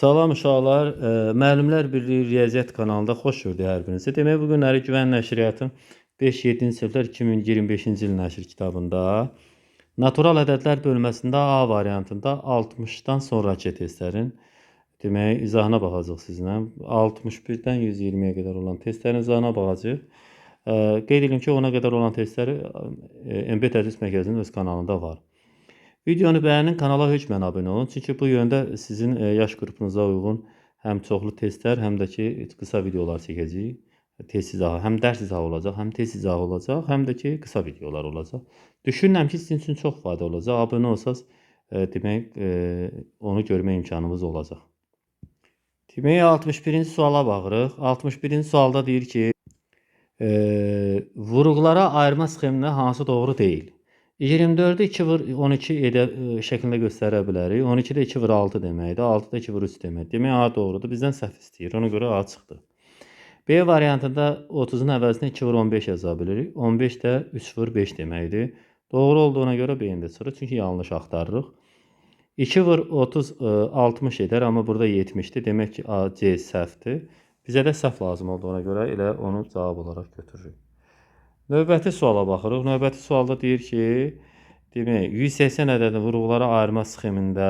Salam uşaqlar, Müəllimlər Birliyi Riyaziyyat kanalında xoş gördük hər birinizi. Demək, bu günləri Güvən Nəşriyyatın 5-7-ci siniflər 2025-ci il nəşr kitabında natural ədədlər bölməsində A variantında 60-dan sonrakı testlərin demək, izahına baxacağıq sizinlə. 61-dən 120-yə qədər olan testlərin izahına baxacağıq. Qeyd edim ki, ona qədər olan testləri MB Tədris Mərkəzinin öz kanalında var. Videonu bəyənin, kanala hökmən abunə olun. Çünki bu yöndə sizin yaş qrupunuza uyğun həm çoxlu testlər, həm də ki qısa videolar çəkəcəyik. Test izahı, həm dərs izahı olacaq, həm test izahı olacaq, həm də ki qısa videolar olacaq. Düşünürəm ki, sizin üçün çox fayda olacaq. Abunə olsaz, demək, onu görmə imkanınız olacaq. Demək, 61-ci suala baxırıq. 61-ci sualda deyir ki, vuruqlara ayırma sxemində hansı doğru deyil? 24-ü 2 vur 12 edə şəklində göstərə bilərik. 12 də 2 vur 6 deməkdir. 6 da 2 vur 3 deməkdir. Demək A doğrudur. Bizdən səhv istəyir. Ona görə A çıxdı. B variantında 30-un əvəzinə 2 vur 15 yaza bilirik. 15 də 3 vur 5 deməkdir. Doğru olduğuna görə B-ni də çıxırıq. Çünki yanlış axtarırıq. 2 vur 30 60 edər, amma burada 70-dir. Demək ki, A, C səhvdir. Bizə də səhv lazım olduğuna görə elə onu cavab olaraq götürürük. Növbəti suala baxırıq. Növbəti sualda deyir ki, demək, 180 ədədini vuruqlara ayırma sxemində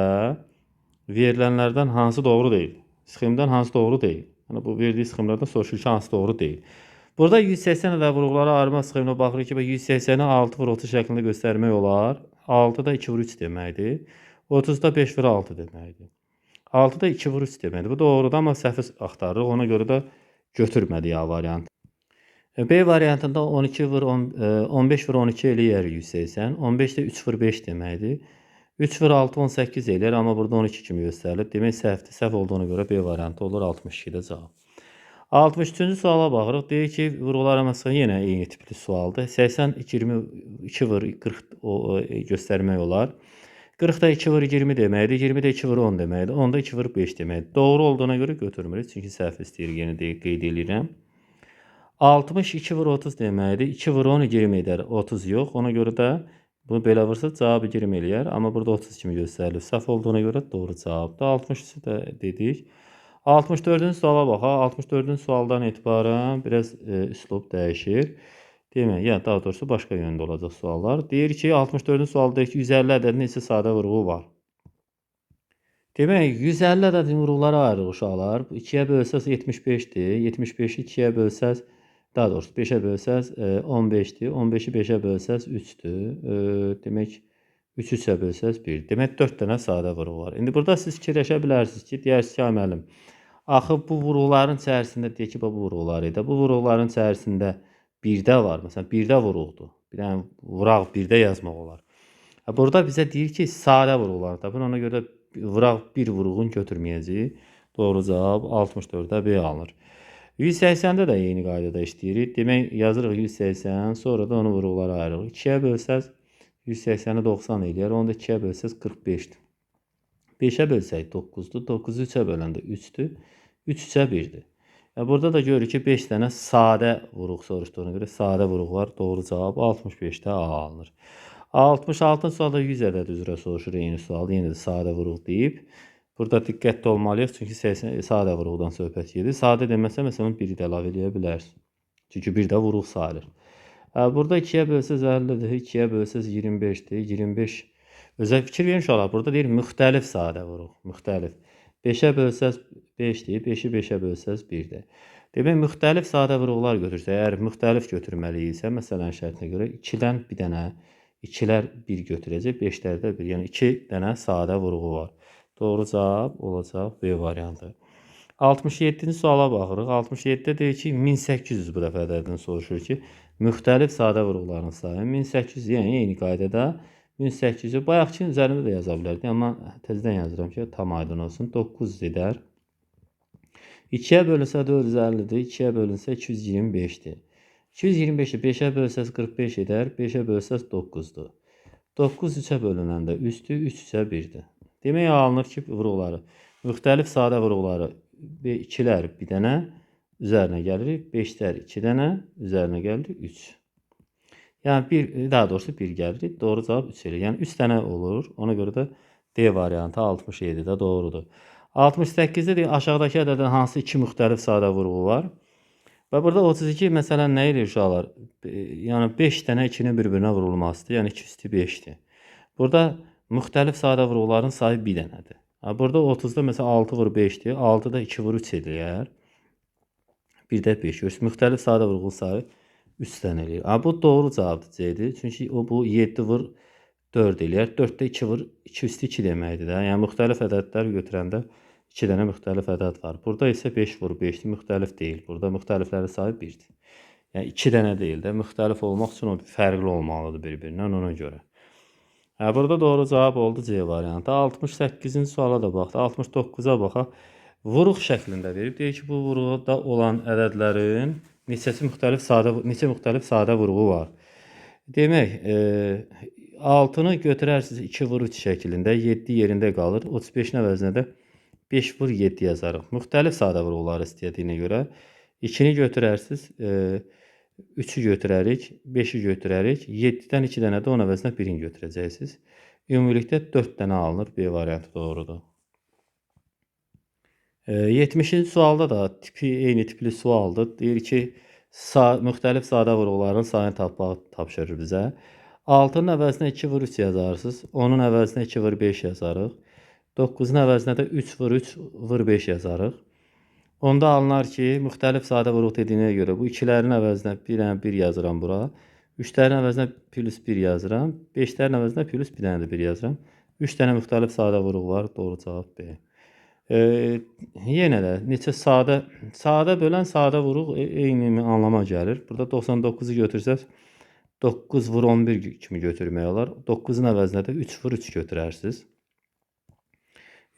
verilənlərdən hansı doğru deyil? Sxemdən hansı doğru deyil? Yəni bu verdiyi sxemlərdən soruşur ki, hansı doğru deyil. Burada 180 ədəd vuruqlara ayırma sxeminə baxırıq ki, 180-i 6 vur 30 şəklində göstərmək olar. 6 da 2 vur 3 deməkdir. 30 da 5 vur 6 deməkdir. 6 da 2 vur 3 deməkdir. Bu doğrudur, amma səhvi axtarırıq. Ona görə də götürmədik A variantı. B variantında 12 vur 10, 15 vur 12 eləyər 180. 15 də 3 vur 5 deməkdir. 3 vur 6 18 eləyər, amma burada 12 kimi göstərilib. Demək səhvdir. Səhv olduğuna görə B variantı olur 62-də cavab. 63-cü suala baxırıq. Deyir ki, vuruqlar məsələn yenə eyni tipli sualdır. 80 22 vur 40 göstərmək olar. 40 da 2 vur 20 deməkdir. 20 də 2 vur 10 deməkdir. 10 da 2 vur 5 deməkdir. Doğru olduğuna görə götürmürük. Çünki səhv istəyir, yenə də qeyd eləyirəm. 62 vur 30 deməkdir. 2 vur 10 20 edər. 30 yox. Ona görə də bunu belə vursa cavabı 20 eləyər. Amma burada 30 kimi göstərilir. Səhv olduğuna görə doğru cavabdır. 63-ü də dedik. 64-cü suala baxaq. 64-cü sualdan etibarən biraz üslub dəyişir. Demək, yəni daha doğrusu başqa yöndə olacaq suallar. Deyir ki, 64-cü sual deyir ki, 150 ədədin neçə sadə vuruğu var? Demək, 150 ədədin vuruqlara ayırıq uşaqlar. 2-yə bölsəz 75-dir. 75-i 2-yə bölsəz, daha doğrusu 5-ə bölsəz 15-dir. 15-i 5-ə bölsəz 3-dür. Demək, 3-ü 3-ə bölsəz 1. Demək, 4 dənə sadə vuruq var. İndi burada siz fikirləşə bilərsiniz ki, deyərsiniz ki, ay müəllim, axı bu vuruqların içərisində, deyək ki, bu vuruqlar idi. Bu vuruqların içərisində 1-də var. Məsələn, 1-də vuruqdur. Bir dənə vuraq 1-də yazmaq olar. Burada bizə deyir ki, sadə vuruqlar tapın. Ona görə vuraq 1 vuruğun götürməyəcəyik. Doğru cavab 64-də B alınır. 180-də də eyni qaydada işləyirik. Demək, yazırıq 180, sonra da onu vuruqlara ayırırıq. 2-yə bölsəz 180-i 90 eləyər. Onu da 2-yə bölsəz 45-dir. 5-ə bölsək 9-dur. 9-u 3-ə böləndə 3-dür. 3 3-ə 1-dir. Burada da görürük ki, 5 dənə sadə vuruq soruşduğuna görə sadə vuruq var. Doğru cavab 65-də A alınır. 66-cı sualda 100 ədəd üzrə soruşur eyni sual. Yenə də sadə vuruq deyib. Burada diqqətli olmalıyıq, çünki 80, sadə vuruqdan söhbət gedir. Sadə deməsə, məsələn, 1-i də əlavə eləyə bilərsiniz. Çünki 1 də vuruq sayılır. Burada 2-yə bölsəz 50-dir, 2-yə bölsəz 25-dir. 25, özə fikir verin uşaqlar, burada deyir müxtəlif sadə vuruq, müxtəlif. 5-ə bölsəz 5-dir, 5-i 5-ə bölsəz 1-dir. Demək, müxtəlif sadə vuruqlar götürsə, əgər müxtəlif götürməliyiksə, məsələn şərtinə görə 2-dən bir dənə, 2-lər 1 götürəcək, 5-lər də 1. Yəni 2 dənə sadə vuruğu var. Doğru cavab olacaq B variantı. 67-ci suala baxırıq. 67-də deyir ki, 1800 bu dəfə ədədini soruşur ki, müxtəlif sadə vuruqların sayı 1800, yəni eyni qaydada 1800-ü bayaqkinin üzərində də yaza bilərdik, amma təzədən yazıram ki, tam aydın olsun. 900 edər. 2-yə bölünsə 450-dir, 2-yə bölünsə 225-dir. 225-i 5-ə bölsəz 45 edər, 5-ə bölsəz 9-dur. 9 3-ə bölünəndə 3-dür, 3 3-ə 1-dir. Demək alınır ki, vuruqları, müxtəlif sadə vuruqları 2-lər bir dənə üzərinə gəlirik, 5-lər 2 dənə üzərinə gəlirik 3. Yəni bir, daha doğrusu 1 gəlirik. Doğru cavab 3 eləyir. Yəni 3 dənə olur. Ona görə də D variantı 67-də doğrudur. 68-də deyir, aşağıdakı ədədin hansı iki müxtəlif sadə vurğu var? Və burada 32 məsələn nə eləyir uşaqlar? Yəni 5 dənə 2-nin bir-birinə vurulmasıdır. Yəni 2 üstü 5-dir. Burada müxtəlif sadə vurğuların sayı 1 dənədir. Burada 30-da məsələn 6 vur 5-dir. 6-da 2 vur 3 eləyər. 1 də 5. Görürsünüz, müxtəlif sadə vurğu sayı 3 dənə eləyir. Bu doğru cavabdır C-dir. Çünki o bu 7 vur 4 eləyər. 4-də 2 vur 2 üstü 2 deməkdir də. Yəni müxtəlif ədədlər götürəndə 2 dənə müxtəlif ədəd var. Burada isə 5 vur 5-dir, müxtəlif deyil. Burada müxtəliflərin sayı 1-dir. Yəni 2 dənə deyil də, müxtəlif olmaq üçün o fərqli olmalıdır bir-birindən ona görə. Burada doğru cavab oldu C variantı. 68-ci suala da baxdıq. 69-a baxaq. Vuruq şəklində verib. Deyir ki, bu vuruqda olan ədədlərin neçəsi müxtəlif sadə, neçə müxtəlif sadə vurğu var. Demək, 6-nı götürərsiniz 2 vur 3 şəklində, 7 yerində qalır. 35-in əvəzinə də 5 vur 7 yazarıq. Müxtəlif sadə vurğuları istədiyinə görə 2-ni götürərsiniz, 3-ü götürərik, 5-i götürərik. 7-dən 2 dənə də onun əvəzinə 1-ini götürəcəksiniz. Ümumilikdə 4 dənə alınır. B variantı doğrudur. 70-ci sualda da tipi eyni tipli sualdır. Deyir ki, müxtəlif sadə vurğuların sayını tapmaq tapşırır bizə. 6-nın əvəzinə 2 vur 3 yazarsınız. 10-un əvəzinə 2 vur 5 yazarıq. 9-un əvəzinə də 3 vur 3 vur 5 yazarıq. Onda alınar ki, müxtəlif sadə vurğu dediyinə görə bu ikilərin əvəzinə bir dənə 1 yazıram bura. 3-lərin əvəzinə plus 1 yazıram. 5-lərin əvəzinə plus bir dənə də 1 yazıram. 3 dənə müxtəlif sadə vurğu var. Doğru cavab B. Yenə də neçə sadə, sadə bölən sadə vuruq eyni anlama gəlir. Burada 99-u götürsəz 9 vur 11 kimi götürmək olar. 9-un əvəzinə də 3 vur 3 götürərsiniz.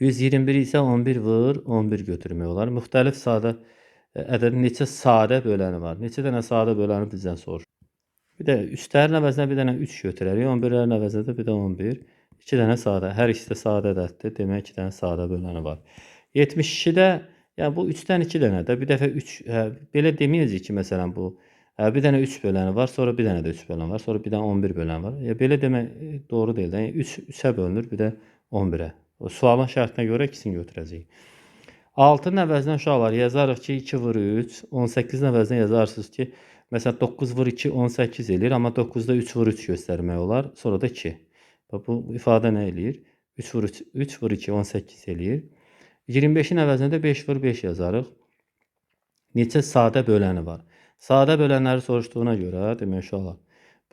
121 isə 11 vur 11 götürmək olar. Müxtəlif sadə ədədin neçə sadə böləni var? Neçə dənə sadə böləni bizdən soruşur. Bir də 3-lərin əvəzinə bir dənə 3 götürərik. 11-lərin əvəzinə də bir də 11. 2 dənə sadə. Hər ikisi də sadə ədəddir. Demək 2 dənə sadə böləni var. 72-də, yəni bu 3-dən 2 dənə də bir dəfə 3, belə deməyəcəyik ki, məsələn bu bir dənə 3 böləni var, sonra bir dənə də 3 böləni var, sonra bir dənə 11 böləni var. Belə demək doğru deyil də. Yəni 3 3-ə bölünür, bir də 11-ə. O sualın şərtinə görə ikisini götürəcəyik. 6-nın əvəzinə uşaqlar yazarıq ki, 2 vur 3, 18-in əvəzinə yazarsınız ki, məsələn 9 vur 2 18 eləyir, amma 9-da 3 vur 3 göstərmək olar, sonra da 2. Bax, bu ifadə nə eləyir? 3 vur 3, 3 vur 2 18 eləyir. 25-in əvəzinə də 5 vur 5 yazarıq. Neçə sadə böləni var? Sadə bölənləri soruşduğuna görə, demək uşaqlar,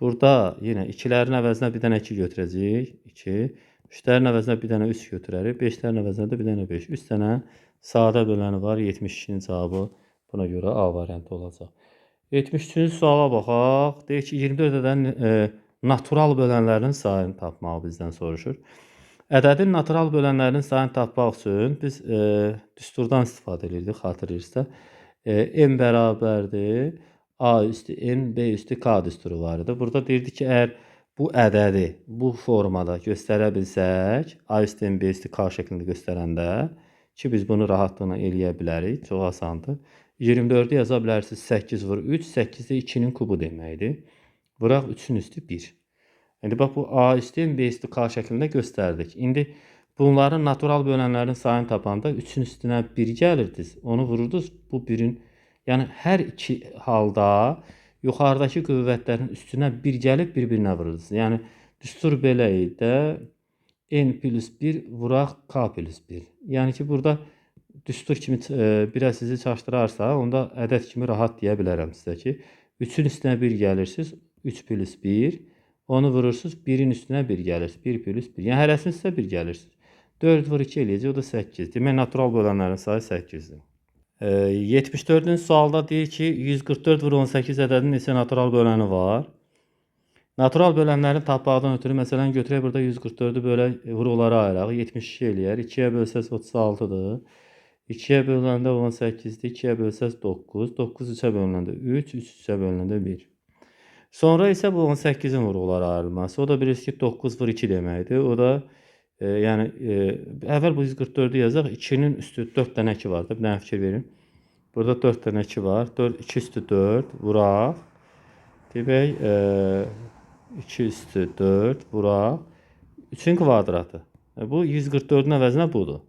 burada yenə 2-lərin əvəzinə bir dənə 2 götürəcəyik. 2. 3-lərin əvəzinə bir dənə 3 götürərik. 5-lərin əvəzinə də bir dənə 5. 3 dənə sadə böləni var. 72-nin cavabı buna görə A variantı olacaq. 73-cü suala baxaq. Deyir ki, 24 ədədin natural bölənlərinin sayını tapmağı bizdən soruşur. Ədədin natural bölənlərinin sayını tapmaq üçün biz düsturdan istifadə edirdik, xatırlayırsınızsa. M bərabərdir A üstü N, B üstü K düsturu var idi. Burada deyirdi ki, əgər bu ədədi bu formada göstərə bilsək, A üstü N, B üstü K şəklində göstərəndə ki, biz bunu rahatlıqla eləyə bilərik, çox asandır. 24-ü yaza bilərsiniz 8 vur 3, 8 də 2-nin kubu deməkdir. Vuraq 3-ün üstü 1. İndi bax bu A üstü N, B üstü K şəklində göstərdik. İndi bunların natural bölənlərin sayını tapanda 3-ün üstünə 1 gəlirdiniz. Onu vururdunuz bu 1-in. Yəni hər iki halda yuxarıdakı qüvvətlərin üstünə 1 gəlib bir-birinə vururdunuz. Yəni düstur belə idi də N plus 1 vuraq K plus 1. Yəni ki, burada düstur kimi biraz sizi çaşdırarsa, onda ədəd kimi rahat deyə bilərəm sizə ki, 3-ün üstünə 1 gəlirsiniz, 3 plus 1, onu vurursunuz, 1-in üstünə 1 gəlirsiniz, 1 plus 1. Yəni hərəsinin üstünə 1 gəlirsiniz. 4 vur 2 eləyəcək, o da 8. Demək, natural bölənlərin sayı 8-dir. 74-cü sualda deyir ki, 144 vur 18 ədədinin neçə natural böləni var? Natural bölənlərini tapmaqdan ötürü, məsələn, götürək burada 144-ü belə vuruqlara ayıraq, 72 eləyər. 2-yə bölsəz 36-dır. 2-yə bölüləndə 18-dir, 2-yə bölsəz 9, 9 3-ə bölünəndə 3, 3 3-ə bölünəndə 1. Sonra isə bu 18-in vuruqlara ayrılması. O da bilirsiniz ki, 9 vur 2 deməkdir. O da, yəni, əvvəl bu 144-ü yazaq. 2-nin üstü 4 dənə 2 var da. Bir dənə fikir verin. Burada 4 dənə 2 var. 4, 2 üstü 4 vuraq. Demək, 2 üstü 4 vuraq. 3-ün kvadratı. Bu 144-ün əvəzinə budur.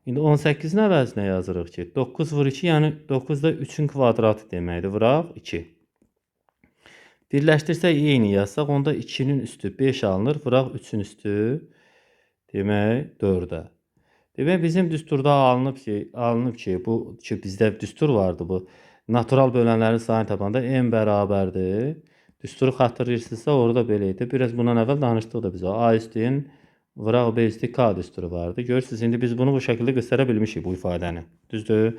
İndi 18-in əvəzinə yazırıq ki, 9 vur 2, yəni 9 da 3-ün kvadratı deməkdir. Vuraq 2. Birləşdirsək eyni yazsaq, onda 2-nin üstü 5 alınır. Vuraq 3-ün üstü demək 4-ə. Demək bizim düsturda alınıb ki, bu ki bizdə düstur vardı bu. Natural bölənlərin sayını tapanda m bərabərdir. Düsturu xatırlayırsınızsa orada belə idi. Biraz bundan əvvəl danışdıq da biz o. A üstü n vuraq B üstü K düsturu vardı. Görürsünüz, indi biz bunu bu şəkildə göstərə bilmişik bu ifadəni. Düzdür?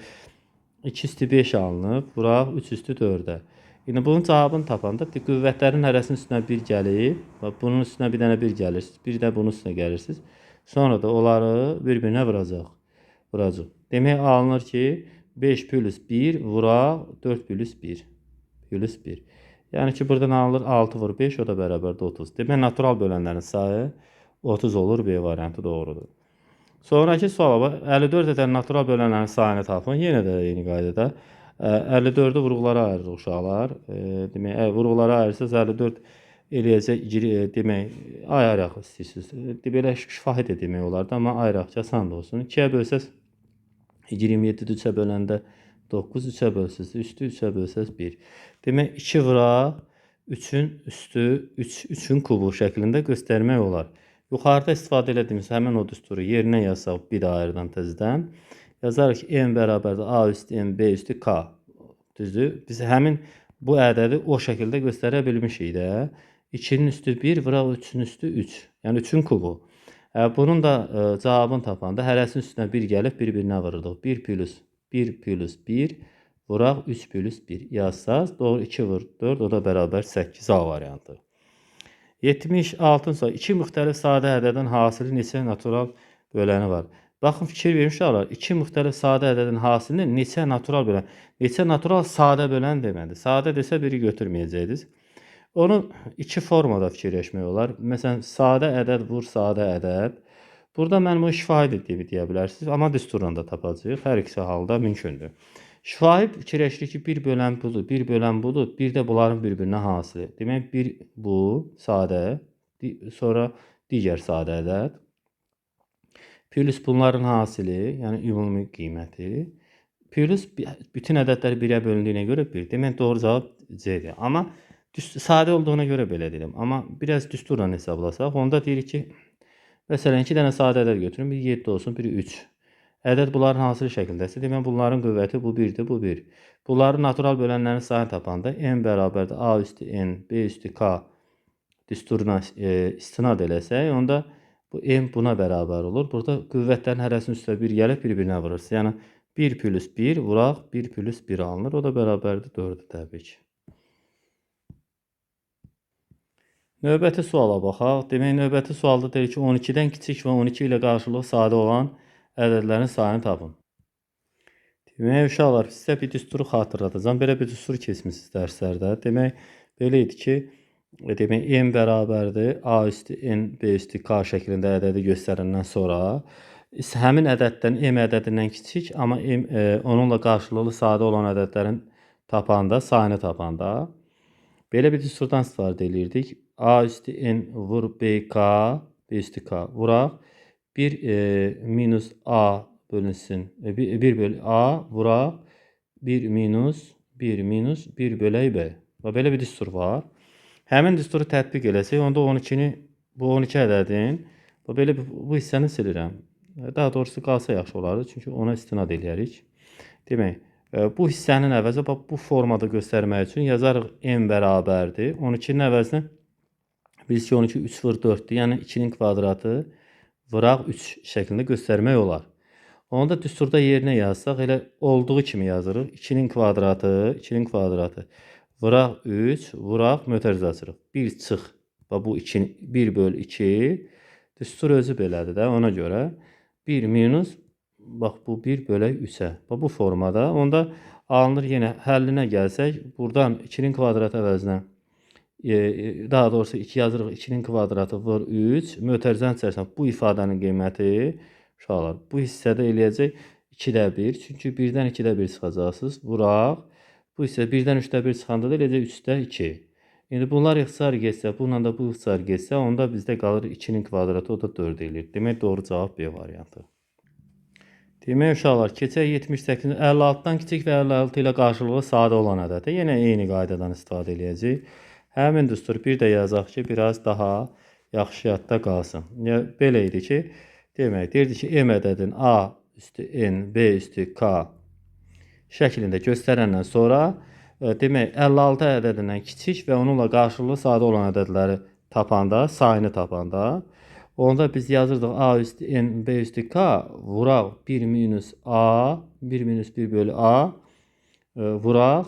2 üstü 5 alınıb, vuraq 3 üstü 4-ə. İndi bunun cavabını tapanda qüvvətlərin hərəsinin üstünə 1 gəlib, bunun üstünə bir dənə 1 gəlirsiniz, bir də bunun üstünə gəlirsiniz. Sonra da onları bir-birinə vuracaq. Demək alınır ki, 5 plus 1 vuraq 4 plus 1 plus 1. Yəni ki, buradan alınır 6 vur 5, o da bərabərdir 30. Demək, natural bölənlərin sayı 30 olur, B variantı doğrudur. Sonraki suala bax, 54 ədəd natural bölənlərin sayını tapın. Yenə də eyni qaydada. 54-ü vuruqlara ayırırıq uşaqlar. Demək, vuruqlara ayırırsanız 54 eləyəcək, demək, ayaraq istəyirsiniz. Belə şifahi də demək olardı, amma ayıraq ki, asan da olsun. 2-yə bölsəz 27-dir, 3-ə böləndə 9, 3-ə bölsəz 3-dür, 3-ə bölsəz 1. Demək, 2 vuraq 3-ün üstü 3, 3-ün kubu şəklində göstərmək olar. Yuxarıda istifadə elədiyimiz həmin o düsturu yerinə yazsaq bir də ayırdan təzədən. Yazarıq ki, m bərabərdir A üstü M, B üstü K. Düzdür? Biz həmin bu ədədi o şəkildə göstərə bilmişik də. 2-nin üstü 1, vuraq 3-ün üstü 3. Yəni 3-ün kubu. Bunun da cavabını tapanda hərəsinin üstünə 1 gəlib bir-birinə vururduq. 1 plus 1 plus 1 vuraq 3 plus 1 yazsaq. Doğru 2 vur 4, o da bərabər 8 A variantı. 76-cı sual. İki müxtəlif sadə ədədin hasili neçə natural böləni var? Baxın, fikir verin uşaqlar. İki müxtəlif sadə ədədin hasilini neçə natural bölən? Neçə natural sadə bölən demədir. Sadə desə biri götürməyəcəydiniz. Onu iki formada fikirləşmək olar. Məsələn, sadə ədəd vur sadə ədəd. Burada mən bu şifahi dediyimi deyə bilərsiniz. Amma düsturla da tapacağıq. Hər ikisi halda mümkündür. Şifahi fikirləşirik ki, bir bölən budur, bir bölən budur, bir də bunların bir-birinə hasili. Demək, bir bu sadə, sonra digər sadə ədəd. Plus bunların hasili, yəni ümumi qiyməti. Plus bütün ədədlər 1-ə bölündüyünə görə 1. Demək, doğru cavab C-dir. Amma sadə olduğuna görə belə dedim. Amma biraz düsturla hesablasaq, onda deyirik ki, məsələn, 2 dənə sadə ədəd götürün, biri 7 olsun, biri 3. Ədəd bunların hasili şəkildəsə, demək bunların qüvvəti bu 1-dir, bu 1. Bunların natural bölənlərin sayını tapanda m bərabərdir A üstü n, B üstü K düsturuna istinad eləsək, onda bu m buna bərabər olur. Burada qüvvətlərin hərəsinin üstə 1 gəlib bir-birinə vurursunuz. Yəni 1 plus 1 vuraq 1 plus 1 alınır. O da bərabərdir 4-dür təbii ki. Növbəti suala baxaq. Demək, növbəti sualda deyir ki, 12-dən kiçik və 12 ilə qarşılığı sadə olan ədədlərin sayını tapın. Demək, uşaqlar, sizə bir düsturu xatırladacağam. Belə bir düstur keçmişsiniz dərslərdə. Demək, belə idi ki, demək, m bərabərdir A üstü n, B üstü K şəklində ədədi göstərəndən sonra həmin ədəddən m ədədindən kiçik, amma m, onunla qarşılıqlı sadə olan ədədlərin tapanda, sayını tapanda belə bir düsturdan istifadə eləyirdik. A üstü n vur B K, B üstü K vuraq. 1 minus A bölünsün. 1 bölü A vuraq. 1 minus 1 minus 1 bölək B. Və belə bir düstur var. Həmin düsturu tətbiq eləsək, onda 12-ni, bu 12 ədədin, belə bu hissəni silirəm. Daha doğrusu qalsa yaxşı olardı, çünki ona istinad eləyərik. Demək, bu hissənin əvəzi bax, bu formada göstərmək üçün yazarıq m bərabərdir. 12-nin əvəzinə biz ki 12 3 vur 4-dür, yəni 2-nin kvadratı vuraq 3 şəklində göstərmək olar. Onu da düsturda yerinə yazsaq, elə olduğu kimi yazırıq. 2-nin kvadratı, 2-nin kvadratı vuraq 3, vuraq mötərizə açırıq. 1 çıx, bax bu 2, 1 böl 2, düstur özü belədir də, ona görə 1 minus, bax bu 1 bölək 3-ə. Bax bu formada, onda alınır yenə həllinə gəlsək, buradan 2-nin kvadratı əvəzinə, daha doğrusu 2 yazırıq, 2-nin kvadratı vur 3, mötərizənin içərisində bu ifadənin qiyməti, uşaqlar, bu hissədə eləyəcək 2-də 1, çünki 1-dən 2-də 1 çıxacaqsınız, vuraq, bu hissə 1-dən 3-də 1 çıxanda da eləyəcək 3-də 2. İndi bunlar ixtisar getsə, bununla da bu ixtisar getsə, onda bizdə qalır 2-nin kvadratı, o da 4 eləyir. Demək, doğru cavab B variantı. Demək, uşaqlar, keçək 78, 56-dan kiçik və 56 ilə qarşılıqlı sadə olan ədədə. Yenə eyni qaydadan istifadə eləyəcəyik. Həmin düstur bir də yazaq ki, biraz daha yaxşı yadda qalsın. Yəni, belə idi ki, demək, deyirdi ki, M ədədin A üstü N, B üstü K şəklində göstərəndən sonra, demək, 56 ədədindən kiçik və onunla qarşılıqlı sadə olan ədədləri tapanda, sayını tapanda, onda biz yazırdıq A üstü N, B üstü K vuraq 1 minus A, 1 minus 1 bölü A vuraq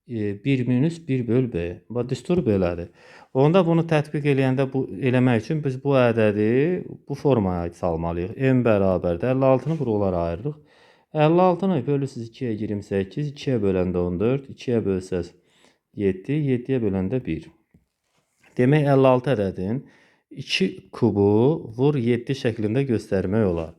1 minus 1 bölü B. Bax, düstur belədir. Onda bunu tətbiq eləyəndə bu, eləmək üçün biz bu ədədi bu formaya salmalıyıq. M bərabərdir. 56-nı vuruqlara ayırırıq. 56-nı bölürsünüz 2-yə 28, 2-yə böləndə 14, 2-yə bölsəz 7, 7-yə böləndə 1. Demək, 56 ədədin 2 kubu vur 7 şəklində göstərmək olar.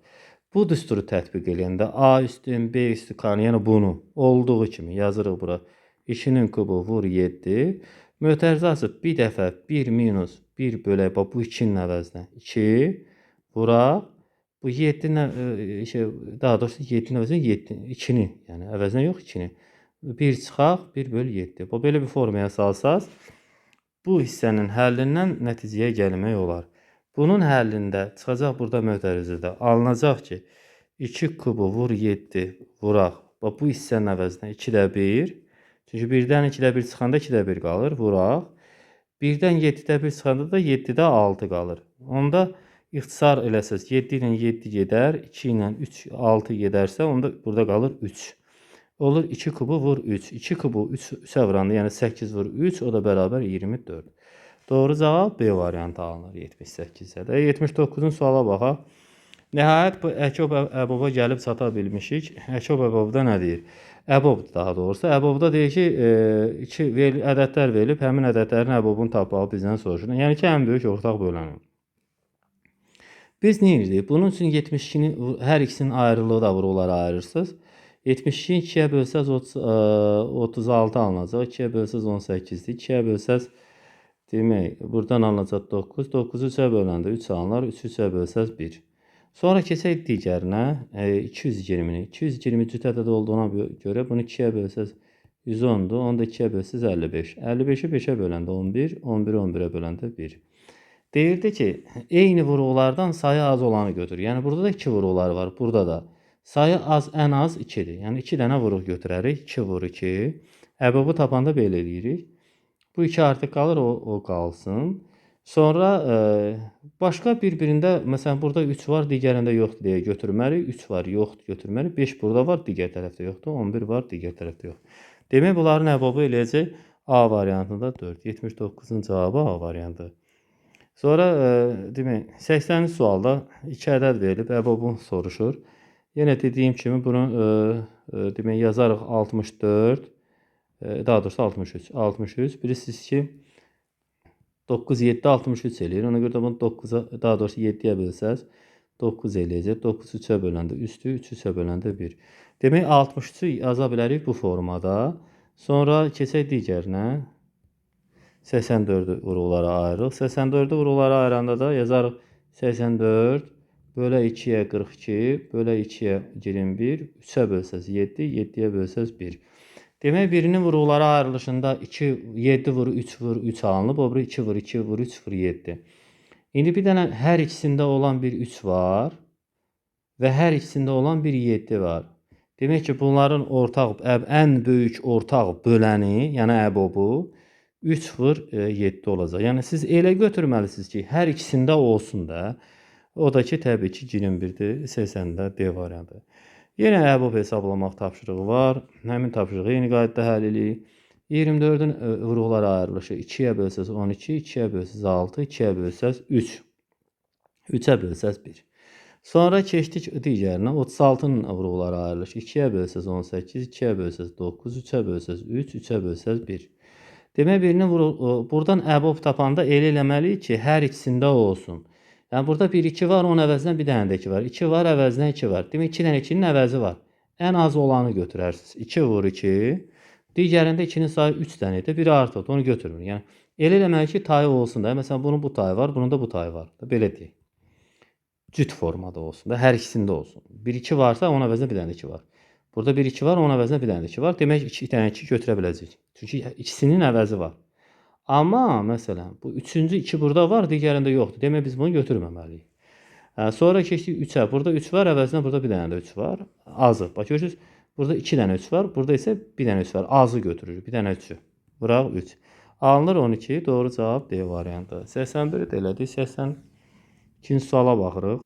Bu düsturu tətbiq eləyəndə A üstü M, B üstü K-nı, yəni bunu olduğu kimi yazırıq bura. 2-nin kubu vur 7. Mötərizə açıb bir dəfə 1 minus 1 bölək, bax, bu 2-nin əvəzinə 2 vuraq. Bu 7-nin, daha doğrusu 7-nin əvəzinə 7, 2-ni, yəni əvəzinə yox 2-ni. 1 çıxaq, 1 bölü 7. Bu, belə bir formaya salsaz, bu hissənin həllindən nəticəyə gəlmək olar. Bunun həllində çıxacaq burada mötərizədə. Alınacaq ki, 2 kubu vur 7 vuraq. Bax, bu hissənin əvəzinə 2-də 1. Çünki 1-dən 2-də 1 çıxanda 2-də 1 qalır. Vuraq. 1-dən 7-də 1 çıxanda da 7-də 6 qalır. Onda ixtisar eləsəz 7 ilə 7 gedər, 2 ilə 3, 6 gedərsə, onda burada qalır 3. Olur 2 kubu vur 3. 2 kubu 3-ə vuranda, yəni 8 vur 3, o da bərabər 24. Doğru cavab B variantı alınır 78-də. 79-un suala baxaq. Nəhayət bu Əkob Əboba gəlib çata bilmişik. Əkob Əbobda nə deyir? Əbobdur daha doğrusu. Əbobda deyir ki, iki ədədlər verilib, həmin ədədlərin əbobunu tapmağı bizdən soruşur. Yəni ki, ən böyük ortaq böləni. Biz nə edirik? Bunun üçün 72-ni hər ikisinin ayrılığı da vuruqlara ayırırsınız. 72-ni 2-yə bölsəz 36 alınacaq. 2-yə bölsəz 18-dir. 2-yə bölsəz, demək, buradan alınacaq 9. 9-u 3-ə böləndə 3 alınır. 3-ü 3-ə bölsəz 1. Sonra keçək digərinə, 220-ni. 220 cüt ədəd olduğuna görə bunu 2-yə bölsəz 110-dur. Onu da 2-yə bölsəz 55. 55-i 5-ə böləndə 11, 11-i 11-ə böləndə 1. Deyirdi ki, eyni vuruqlardan sayı az olanı götür. Yəni, burada da 2 vuruqlar var, burada da. Sayı az, ən az 2-dir. Yəni, 2 dənə vuruq götürərik. 2 vur 2. Əbobu tapanda belə eləyirik. Bu 2 artıq qalır, o qalsın. Sonra başqa bir-birində, məsələn, burada 3 var, digərində yoxdur deyə götürməliyik. 3 var, yoxdur, götürməliyik. 5 burada var, digər tərəfdə yoxdur. 11 var, digər tərəfdə yoxdur. Demək, bunların əbobu eləyəcək A variantında 4. 79-un cavabı A variantı. Sonra, demək, 80-ci sualda 2 ədəd verilib, əbobu soruşur. Yenə dediyim kimi bunu demək, yazarıq 64, daha doğrusu 63. 63, bilirsiniz ki, 9, 7, 63 eləyir. Ona görə də bunu 9-a, daha doğrusu 7-yə bölsəz 9 eləyəcək. 9 3-ə böləndə 3-dür, 3 3-ə böləndə 1. Demək, 63-ü yaza bilərik bu formada. Sonra keçək digərinə. 84-ü vuruqlara ayırırıq. 84-ü vuruqlara ayıranda da yazarıq 84 bölə 2-yə 42, bölə 2-yə 21, 3-ə bölsəz 7, 7-yə bölsəz 1. Demək, birinin vuruqlara ayrılışında 2, 7 vur, 3 vur, 3 alınıb, o biri 2 vur, 2 vur, 3 vur, 7. İndi bir dənə hər ikisində olan bir 3 var və hər ikisində olan bir 7 var. Demək ki, bunların ortaq, ən böyük ortaq böləni, yəni əbobu 3 vur 7 olacaq. Yəni, siz elə götürməlisiniz ki, hər ikisində olsun da. O da ki, təbii ki, 21-dir, 80-də D variantı. Yenə əbob hesablamaq tapşırığı var. Həmin tapşırığı eyni qaydada həll eləyirik. 24-ün vuruqlara ayrılışı 2-yə bölsəz 12, 2-yə bölsəz 6, 2-yə bölsəz 3, 3-ə bölsəz 1. Sonra keçdik digərinə. 36-nın vuruqlara ayrılışı 2-yə bölsəz 18, 2-yə bölsəz 9, 3-ə bölsəz 3, 3-ə bölsəz 1. Demək, birinin buradan əbob tapanda elə eləməliyik ki, hər ikisində olsun. Yəni, burada 1, 2 var, onun əvəzinə bir dənə də 2 var. 2 var, əvəzinə 2 var. Demək, 2 dənə 2-nin əvəzi var. Ən az olanı götürərsiniz. 2 vur 2. Digərində 2-nin sayı 3 dənə idi. Biri artıqdır, onu götürmür. Yəni, elə eləməli ki, tayı olsun da. Məsələn, bunun bu tayı var, bunun da bu tayı var. Belə deyək. cüt formada olsun da, hər ikisində olsun. 1 2 varsa, onun əvəzinə bir dənə 2 var. Burada 1 2 var, onun əvəzinə bir dənə 2 var. Demək 2 dənə 2 götürə biləcəyik. Çünki ikisinin əvəzi var. Amma məsələn, bu üçüncü 2 burada var, digərində yoxdur. Demək biz bunu götürməməliyik. Sonra keçdik 3-ə. Burada 3 var, əvəzinə burada bir dənə də 3 var. Azı. Bax görürsünüz, burada 2 dənə 3 var, burada isə bir dənə 3 var. Azı götürürük, bir dənə 3-ü. Vuraq 3. Alınır 12. Doğru cavab D variantı. 81-i də elədik. 82-ci suala baxırıq.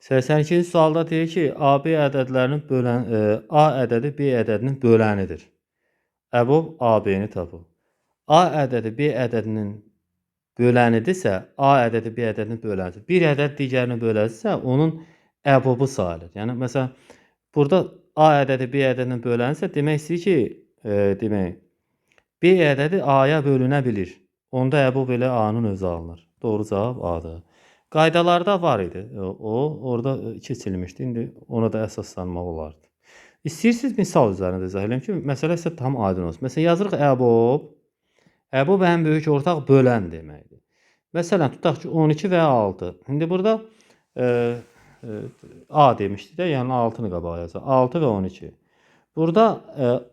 82-ci sualda deyir ki, AB ədədlərinin bölən A ədədi B ədədinin bölənidir. Əbob AB-ni tapın. A ədədi B ədədinin bölənidirsə, A ədədi B ədədinin bölənidir. Bir ədəd digərini bölərsə, onun əbobu sayılır. Yəni məsələn, burada A ədədi B ədədinin bölənirsə, demək istəyir ki, demək B ədədi A-ya bölünə bilir. Onda əbob elə A-nın özü alınır. Doğru cavab A-dır. Qaydalarda var idi. O orada keçilmişdi. İndi ona da əsaslanmaq olardı. İstəyirsiniz misal üzərində izah eləyim ki, məsələ sizə tam aydın olsun. Məsələn, yazırıq əbob. Əbob ən böyük ortaq bölən deməkdir. Məsələn, tutaq ki, 12 və 6. İndi burada A demişdik də, yəni 6-nı qabağa yazaq. 6 və 12. Burada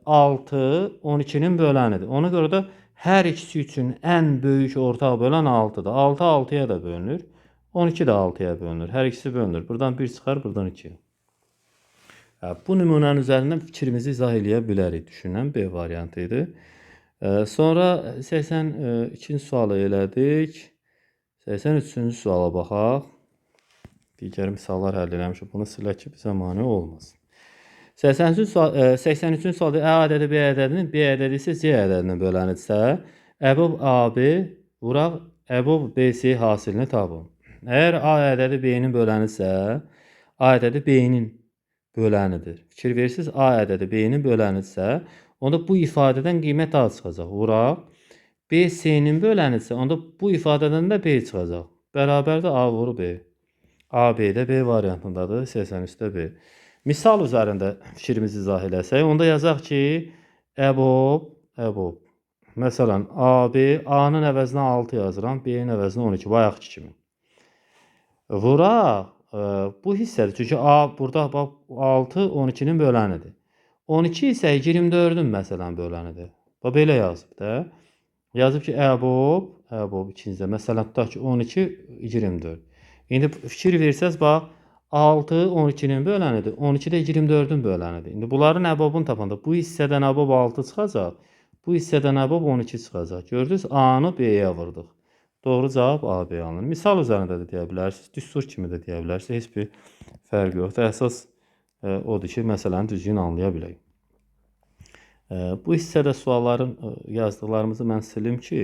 6 12-nin bölənidir. Ona görə də hər ikisi üçün ən böyük ortaq bölən 6-dır. 6 6-ya da bölünür. 12 də 6-ya bölünür. Hər ikisi bölünür. Buradan 1 çıxar, buradan 2. Bu nümunənin üzərindən fikrimizi izah eləyə bilərik. Düşünən B variantı idi. Sonra 82-ci sualı elədik. 83-cü suala baxaq. Digər misallar həll eləmişik. Bunu silək ki, bizə mane olmasın. 83-cü sualda A ədədi B ədədinin, B ədədi isə C ədədinin bölənirsə, əbob AB vuraq əbob BC hasilini tapın. Əgər A ədədi B-nin bölənirsə, A ədədi B-nin bölənidir. Fikir verirsiniz, A ədədi B-nin bölənirsə, onda bu ifadədən qiymət A çıxacaq. Vuraq. B C-nin bölənirsə, onda bu ifadədən də B çıxacaq. Bərabərdir A vuru B. A, B-də B variantındadır, 83-də B. Misal üzərində fikrimizi izah eləsək, onda yazaq ki, əbob, əbob. Məsələn, AB, A-nın əvəzinə 6 yazıram, B-nin əvəzinə 12, bayaqki kimi. Vuraq, bu hissədir. Çünki A burada bax 6 12-nin bölənidir. 12 isə 24-ün məsələn bölənidir. Bax belə yazıb da. Yazıb ki, əbob, əbob ikincidə. Məsələn tutaq ki, 12 24. İndi fikir versəz bax 6 12-nin bölənidir. 12 də 24-ün bölənidir. İndi bunların əbobunu tapanda bu hissədən əbob 6 çıxacaq. Bu hissədən əbob 12 çıxacaq. Gördünüz, A-nı B-yə vurduq. Doğru cavab A, B alınır. Misal üzərində də deyə bilərsiniz, düstur kimi də deyə bilərsiniz. Heç bir fərqi yoxdur. Əsas odur ki, məsələni düzgün anlaya bilək. Bu hissədə sualların yazdıqlarımızı mən silim ki,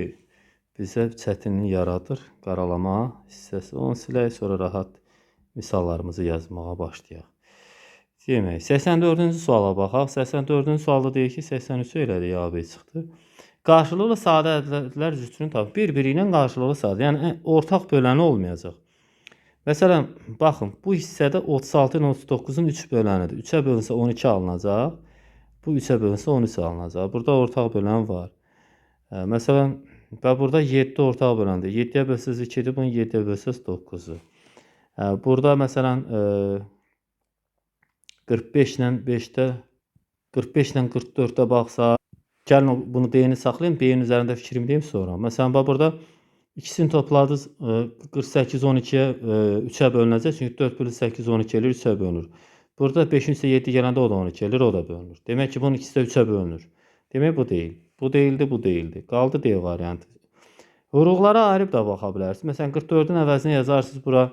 bizə çətinlik yaradır. Qaralama hissəsi. Onu silək, sonra rahat misallarımızı yazmağa başlayaq. Demək, 84-cü suala baxaq. 84-cü sualda deyir ki, 83-ü elədik, A, B çıxdı. Qarşılıqlı sadə ədədlər cütünü tapın. Bir-biri ilə qarşılıqlı sadə. Yəni ortaq böləni olmayacaq. Məsələn, baxın, bu hissədə 36 ilə 39-un 3 bölənidir. 3-ə bölünsə 12 alınacaq. Bu 3-ə bölünsə 13 alınacaq. Burada ortaq bölən var. Məsələn, və burada 7 ortaq böləndir. 7-yə bölsəz 2-dir, bunu 7-yə bölsəz 9-dur. Burada məsələn 45 ilə 5-də 45 ilə 44-də baxsaq, gəlin bunu D-ni saxlayım, B-nin üzərində fikrimi deyim sonra. Məsələn, bax burada ikisini topladınız, 48 12-yə 3-ə bölünəcək. Çünki 4 bölü 8 12 eləyir, 3-ə bölünür. Burada 5-in üstə 7 gələndə o da 12 eləyir, o da bölünür. Demək ki, bunun ikisi də 3-ə bölünür. Demək bu deyil. Bu deyildi, bu deyildi. Qaldı D variantı. Vuruqlara ayırıb da baxa bilərsiniz. Məsələn, 44-ün əvəzinə yazarsınız bura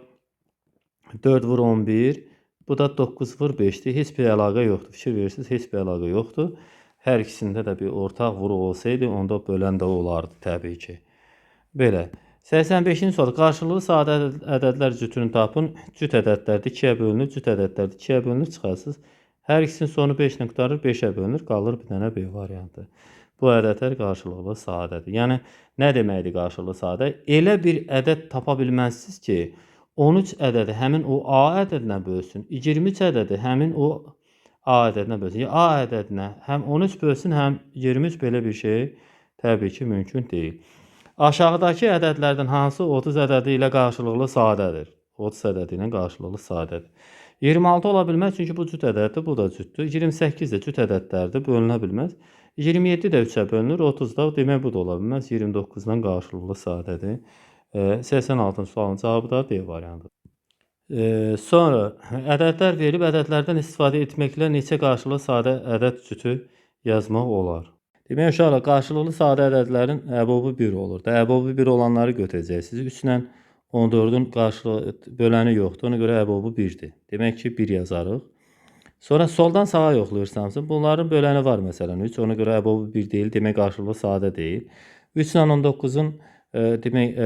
4 vur 11. Bu da 9 vur 5-dir. Heç bir əlaqə yoxdur. Fikir verirsiniz, heç bir əlaqə yoxdur. Hər ikisində də bir ortaq vuruq olsaydı, onda bölən də olardı təbii ki. Belə. 85-ci sual. Qarşılıqlı sadə ədədlər cütünü tapın. Cüt ədədlərdir 2-yə bölünür, cüt ədədlərdir 2-yə bölünür, çıxarsınız. Hər ikisinin sonu 5 ilə qurtarır, 5-ə bölünür, qalır bir dənə B variantı. Bu ədədlər qarşılıqlı sadədir. Yəni, nə deməkdir qarşılıqlı sadə? Elə bir ədəd tapa bilməzsiniz ki, 13 ədədi həmin o A ədədinə bölsün, 23 ədədi həmin o A ədədinə bölsün. Yəni, A ədədinə həm 13 bölsün, həm 23 belə bir şey təbii ki, mümkün deyil. Aşağıdakı ədədlərdən hansı 30 ədədi ilə qarşılıqlı sadədir? 30 ədədi ilə qarşılıqlı sadədir. 26 ola bilməz, çünki bu cüt ədəddir, bu da cütdür. 28 də cüt ədədlərdir, bölünə bilməz. 27 də 3-ə bölünür, 30 da, demək bu da ola bilməz. 29 ilə qarşılıqlı sadədir. 86-cı sualın cavabı da D variantıdır. Sonra ədədlər verib, ədədlərdən istifadə etməklə neçə qarşılıqlı sadə ədəd cütü yazmaq olar? Demək, uşaqlar, qarşılıqlı sadə ədədlərin əbobu 1 olur. Əbobu 1 olanları götürəcəksiniz. 3 ilə 14-ün qarşılığı böləni yoxdur. Ona görə əbobu 1-dir. Demək ki, 1 yazarıq. Sonra soldan sağa yoxlayırsanız, bunların böləni var məsələn 3. Ona görə əbobu 1 deyil, demək qarşılıqlı sadə deyil. 3 ilə 19-un demək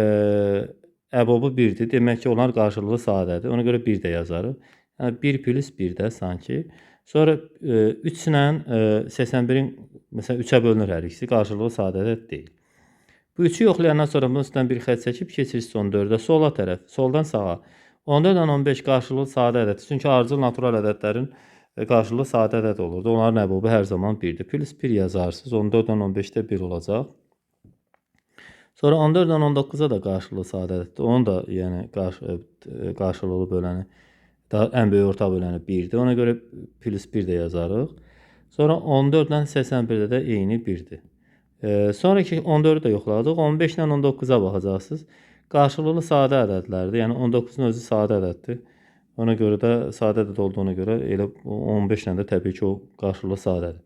əbobu 1-dir. Demək ki, onlar qarşılıqlı sadədir. Ona görə 1 də yazarıq. Yəni 1 plus 1 də sanki. Sonra 3 ilə 81-in məsələn 3-ə bölünür hər ikisi. Qarşılıqlı sadə ədəd deyil. Bu 3-ü yoxlayandan sonra bunun üstündən bir xətt çəkib keçirsiniz 14-ə. Sola tərəf, soldan sağa. 14 ilə 15 qarşılıqlı sadə ədəddir. Çünki ardıcıl natural ədədlərin qarşılıqlı sadə ədəd olurdu. Onların əbobu hər zaman 1-dir. Plus 1 yazarsınız. 14 ilə 15-də 1 olacaq. Sonra 14 ilə 19-a da qarşılıqlı sadə ədəddir. Onun da yəni qarşılıqlı böləni, daha ən böyük ortaq böləni 1-dir. Ona görə plus 1 də yazarıq. Sonra 14 ilə 81-də də eyni 1-dir. Sonraki 14-ü də yoxladıq. 15 ilə 19-a baxacaqsınız. Qarşılıqlı sadə ədədlərdir. Yəni 19-un özü sadə ədəddir. Ona görə də sadə ədəd olduğuna görə elə 15 ilə də təbii ki, o qarşılıqlı sadədir.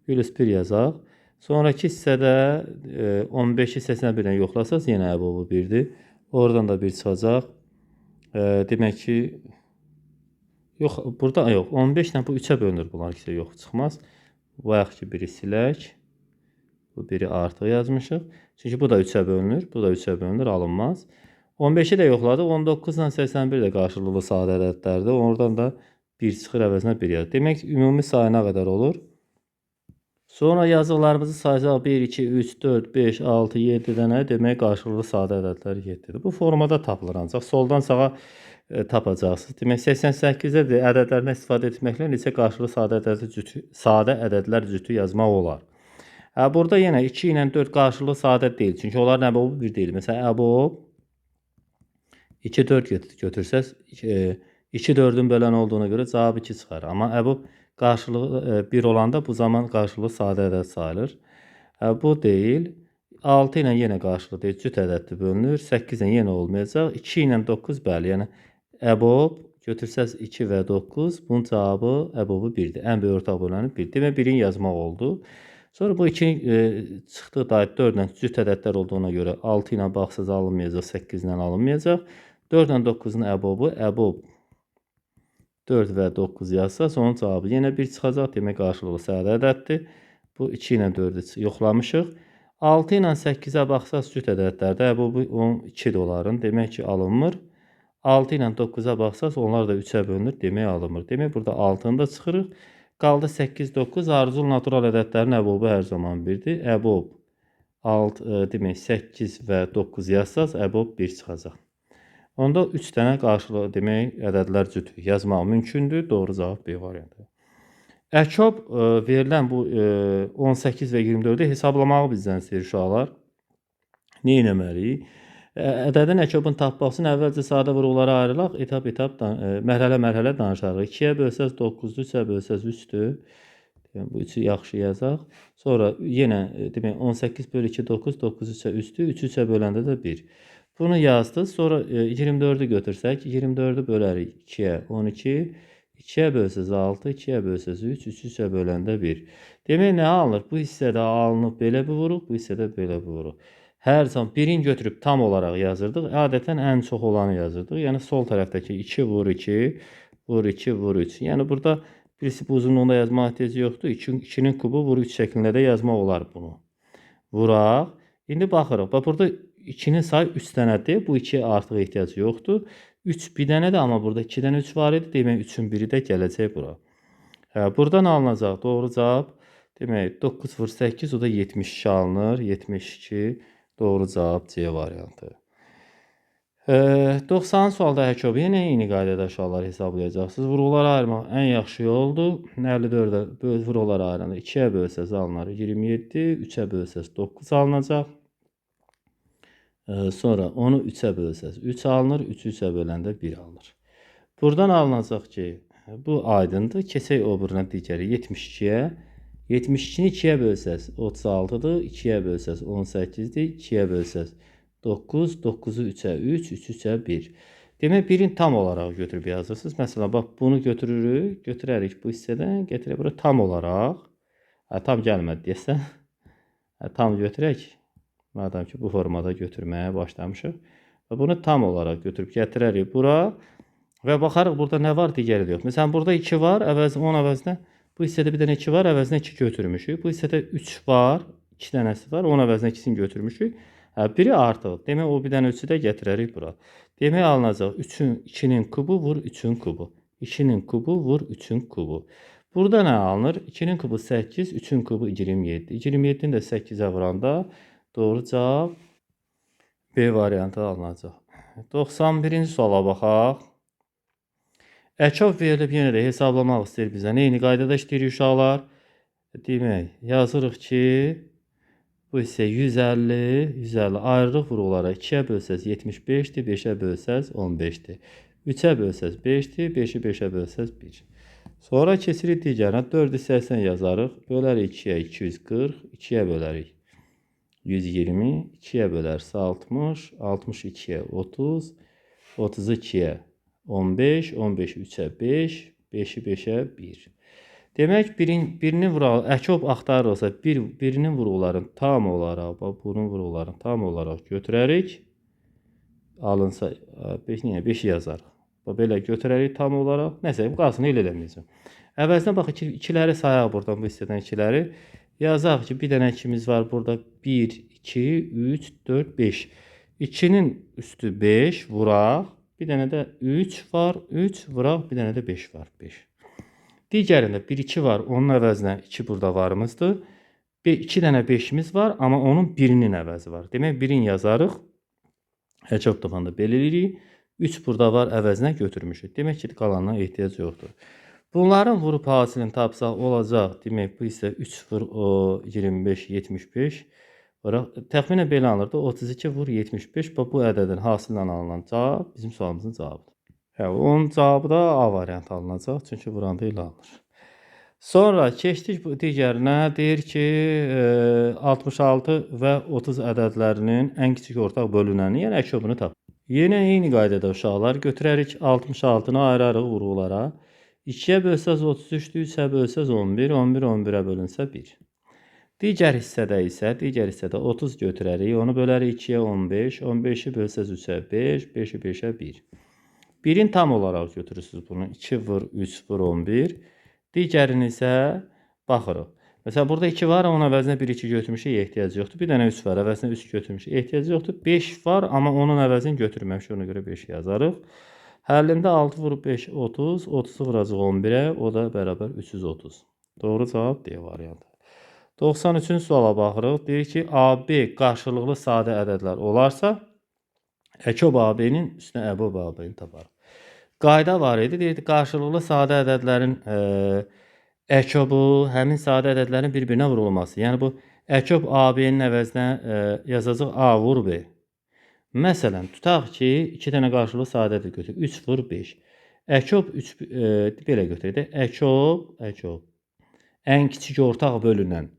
Plus 1 yazaq. Sonraki hissədə 15-i 81 ilə yoxlasaz yenə əbobu 1-dir. Oradan da 1 çıxacaq. Demək ki, yox, burada yox, 15 ilə bu 3-ə bölünür bunlar ikisi, yox, çıxmaz. Bayaq ki, biri silək. Bu biri artıq yazmışıq. Çünki bu da 3-ə bölünür, bu da 3-ə bölünür, alınmaz. 15-i də yoxladıq. 19 ilə 81 də qarşılıqlı sadə ədədlərdir. Oradan da 1 çıxır, əvəzinə 1 yazır. Demək, ümumi sayı nə qədər olur? Sonra yazıqlarımızı sayacaq 1, 2, 3, 4, 5, 6, 7 dənə. Demək, qarşılıqlı sadə ədədlər 7-dir. Bu formada tapılır ancaq. Soldan sağa tapacaqsınız. Demək, 88-də də ədədlərdən istifadə etməklə neçə qarşılıqlı sadə ədədlər cütü yazmaq olar? Burada yenə 2 ilə 4 qarşılıqlı sadə deyil. Çünki onların əbobu 1 deyil. Məsələn, əbob 2, 4 götürsəz, 2, 4-ün bölən olduğuna görə cavab 2 çıxar. Amma əbob qarşılığı 1 olanda bu zaman qarşılıqlı sadə ədəd sayılır. Bu deyil. 6 ilə yenə qarşılıqlı deyil. Cüt ədəddir bölünür. 8 ilə yenə olmayacaq. 2 ilə 9 bəli. Yəni əbob götürsəz 2 və 9, bunun cavabı əbobu 1-dir. Ən böyük ortaq böləni 1. Demək, 1-in yazmaq oldu. Sonra bu 2 çıxdı da 4 ilə cüt ədədlər olduğuna görə 6 ilə baxsaz alınmayacaq, 8 ilə alınmayacaq. 4 ilə 9-un əbobu, əbob 4 və 9 yazsaz, onun cavabı yenə 1 çıxacaq. Demək, qarşılıqlı sadə ədəddir. Bu 2 ilə 4-ü yoxlamışıq. 6 ilə 8-ə baxsaz cüt ədədlərdə əbobu 2-dir onların. Demək ki, alınmır. 6 ilə 9-a baxsaz, onlar da 3-ə bölünür. Demək, alınmır. Demək, burada 6-nı da çıxırıq. Qaldı 8, 9. Ardıcıl natural ədədlərin əbobu hər zaman 1-dir. Əbob 6, demək 8 və 9 yazsaz, əbob 1 çıxacaq. Onda 3 dənə qarşılıqlı demək ədədlər cütü yazmaq mümkündür. Doğru cavab B variantı. Əkob verilən bu 18 və 24-ü hesablamağı bizdən istəyir uşaqlar. Nə etməliyik? Ədədin əkobunu tapmaq üçün əvvəlcə sadə vurğulara ayrılaq, etap-etap, mərhələ-mərhələ danışarıq. 2-yə bölsəz 9-dur, 3-ə bölsəz 3-dür. Bu 3-ü yaxşı yazaq. Sonra yenə demək 18 bölü 2 9, 9 3-ə 3-dür, 3 3-ə böləndə də 1. Bunu yazdıq. Sonra 24-ü götürsək, 24-ü bölərik 2-yə 12, 2-yə bölsəz 6, 2-yə bölsəz 3, 3 3-ə böləndə 1. Demək nə alınır? Bu hissədə alınıb belə bir vuruq, bu hissədə belə bir vuruq. Hər zaman birini götürüb tam olaraq yazırdıq. Adətən ən çox olanı yazırdıq. Yəni sol tərəfdəki 2 vur 2, vur 2, vur 3. Yəni burada birisi bu uzunluğunda yazmaq ehtiyacı yoxdur. 2-nin kubu vur 3 şəklində də yazmaq olar bunu. Vuraq. İndi baxırıq. Bax burada 2-nin sayı 3 dənədir. Bu 2-yə artıq ehtiyacı yoxdur. 3 bir dənədir, amma burada 2 dənə 3 var idi. Demək 3-ün biri də gələcək bura. Buradan alınacaq doğru cavab. Demək 9 vur 8, o da 72 alınır. 72. Doğru cavab C variantı. 90 sualda əkobu yenə eyni qaydada uşaqlar hesablayacaqsınız. Vurğulara ayırmaq ən yaxşı yoldur. 54-ə vurğulara ayıranda 2-yə bölsəz alınır 27, 3-ə bölsəz 9 alınacaq. Sonra onu 3-ə bölsəz 3 alınır, 3-ü 3-ə böləndə 1 alınır. Buradan alınacaq ki, bu aydındır. Keçək o birinə digəri 72-yə. 72-ni 2-yə bölsəz 36-dır, 2-yə bölsəz 18-dir, 2-yə bölsəz 9, 9-u 3-ə 3, 3-ü 3-ə 1. Demək, birini tam olaraq götürüb yazırsınız. Məsələn, bax, bunu götürürük, götürərik bu hissədən, gətirək bura tam olaraq. Hə, tam gəlmədi deyəsən. Hə, tam götürək. Madam ki, bu formada götürməyə başlamışıq. Və bunu tam olaraq götürüb gətirərik bura. Və baxarıq, burada nə var, digəri də yox. Məsələn, burada 2 var, onun əvəzinə bu hissədə bir dənə 2 var, əvəzinə 2 götürmüşük. Bu hissədə 3 var, 2 dənəsi var, onun əvəzinə 2-sini götürmüşük. Hə, biri artıq. Demək, o bir dənə 3-ü də gətirərik bura. Demək, alınacaq 3-ün, 2-nin kubu vur 3-ün kubu. 2-nin kubu vur 3-ün kubu. Burada nə alınır? 2-nin kubu 8, 3-ün kubu 27. 27-ni də 8-ə vuranda doğru cavab B variantı alınacaq. 91-ci suala baxaq. Əkob verilib, yenə də hesablamaq istəyir bizə. Eyni qaydada işləyirik uşaqlar. Demək, yazırıq ki, bu hissə 150, 150 ayırırıq vuruqlara. 2-yə bölsəz 75-dir, 5-ə bölsəz 15-dir. 3-ə bölsəz 5-dir, 5-i 5-ə bölsəz 1. Sonra keçirik digərinə. 480 yazarıq. Bölərik 2-yə 240, 2-yə bölərik 120, 2-yə bölərsə 60, 62-yə 30, 32-yə 15, 15-i 3-ə 5, 5-i 5-ə 1. Demək, birinin vurağı, əkob axtarırsa, birinin vuruqlarını tam olaraq, bax, bunun vuruqlarını tam olaraq götürərik. Alınsa, 5, niyə? 5-i yazarıq. Bax, belə götürərik tam olaraq. Nəsə, bu qalsın, elə eləməyəcəm. Əvəzinə bax, ikiləri sayaq buradan, bu hissədən ikiləri. Yazaq ki, bir dənə ikimiz var burada. 1, 2, 3, 4, 5. 2-nin üstü 5, vuraq. Bir dənə də 3 var, 3 vuraq, bir dənə də 5 var, 5. Digərində 1, 2 var, onun əvəzinə 2 burada varımızdır. 2 dənə 5-imiz var, amma onun birinin əvəzi var. Demək, birini yazarıq. Əkob tapanda belə eləyirik. 3 burada var, əvəzinə götürmüşük. Demək ki, qalanına ehtiyac yoxdur. Bunların vurub hasilini tapsaq olacaq. Demək, bu isə 3 vur 25, 75. Təxminən belə alınırdı. 32 vur 75. Bax, bu ədədin hasilinə alınan cavab bizim sualımızın cavabıdır. Hə, onun cavabı da A variantı alınacaq. Çünki vuranda elə alınır. Sonra keçdik bu digərinə. Deyir ki, 66 və 30 ədədlərinin ən kiçik ortaq bölünəni, yəni əkobunu tap. Yenə eyni qaydada uşaqlar götürərik 66-nı ayırarıq vuruqlara. 2-yə bölsəz 33-dür, 3-ə bölsəz 11, 11 11-ə bölünsə 1. Digər hissədə isə, digər hissədə 30 götürərik, onu bölərik 2-yə 15, 15-i bölsəz 3-ə 5, 5-i 5-ə 1. Birini tam olaraq götürürsünüz bunu, 2 vur 3 vur 11. Digərini isə baxırıq. Məsələn, burada 2 var, onun əvəzinə 1, 2 götürmüşük, ehtiyac yoxdur. Bir dənə 3 var, əvəzinə 3 götürmüşük, ehtiyac yoxdur. 5 var, amma onun əvəzini götürməmişik, ona görə 5 yazarıq. Həllində 6 vurub 5, 30, 30-u vuracaq 11-ə, o da bərabər 330. Doğru cavab D variantı. 93-cü suala baxırıq. Deyir ki, AB qarşılıqlı sadə ədədlər olarsa, əkob AB-nin üstünə əbob AB-ni taparıq. Qayda var idi. Deyirdi, qarşılıqlı sadə ədədlərin əkobu həmin sadə ədədlərin bir-birinə vurulması. Yəni, bu əkob AB-nin əvəzinə yazacaq A vur B. Məsələn, tutaq ki, 2 dənə qarşılıqlı sadə ədəd götür. 3 vur 5. Əkob 3, belə götürək də. Əkob. Ən kiçik ortaq bölünən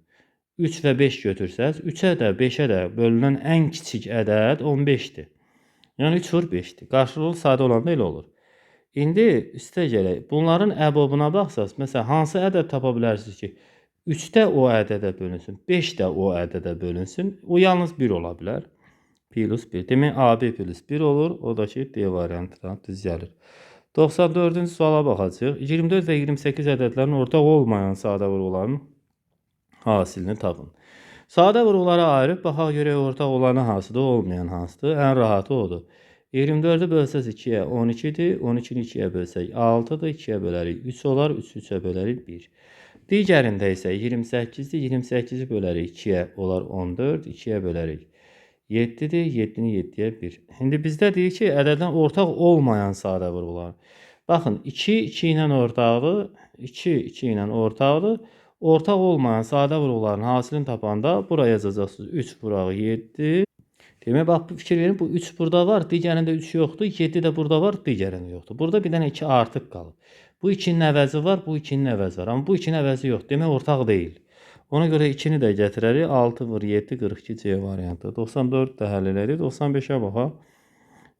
3 və 5 götürsəz, 3-ə də 5-ə də bölünən ən kiçik ədəd 15-dir. Yəni 3 vur 5-dir. Qarşılıqlı sadə olanda elə olur. İndi üstə gələk. Bunların əbobuna baxsaz, məsələn, hansı ədəd tapa bilərsiniz ki, 3-də o ədədə bölünsün, 5 də o ədədə bölünsün. O yalnız 1 ola bilər. Plus 1. Demək, AB plus 1 olur. O da ki, D variantından düz gəlir. 94-cü suala baxacağıq. 24 və 28 ədədlərin ortaq olmayan sadə vuruqlarının hasilini tapın. Sadə vuruqlara ayırıb, baxaq görək ortaq olanı hansıdır, olmayan hansıdır. Ən rahatı odur. 24-ü bölsəz 2-yə 12-dir. 12-ni 2-yə bölsək 6-dır. 2-yə bölərik 3 olar. 3-ü 3-ə bölərik 1. Digərində isə 28-dir. 28-i bölərik 2-yə olar 14. 2-yə bölərik 7-dir. 7-ni 7-yə 1. İndi bizdə deyir ki, ədəddən ortaq olmayan sadə vuruqlar. Baxın, 2 2 ilə ortaqdır. 2 2 ilə ortaqdır. Ortaq olmayan sadə vuruqların hasilini tapanda buraya yazacaqsınız. 3 vuraq 7. Demək, bax, fikir verin, bu 3 burada var, digərində 3 yoxdur, 7 də burada var, digərində yoxdur. Burada bir dənə 2 artıq qalıb. Bu 2-nin əvəzi var, bu 2-nin əvəzi var. Amma bu 2-nin əvəzi yoxdur. Demək, ortaq deyil. Ona görə 2-ni də gətirərik. 6 vur 7, 42 C variantı. 94 də həll elədik. 95-ə baxaq.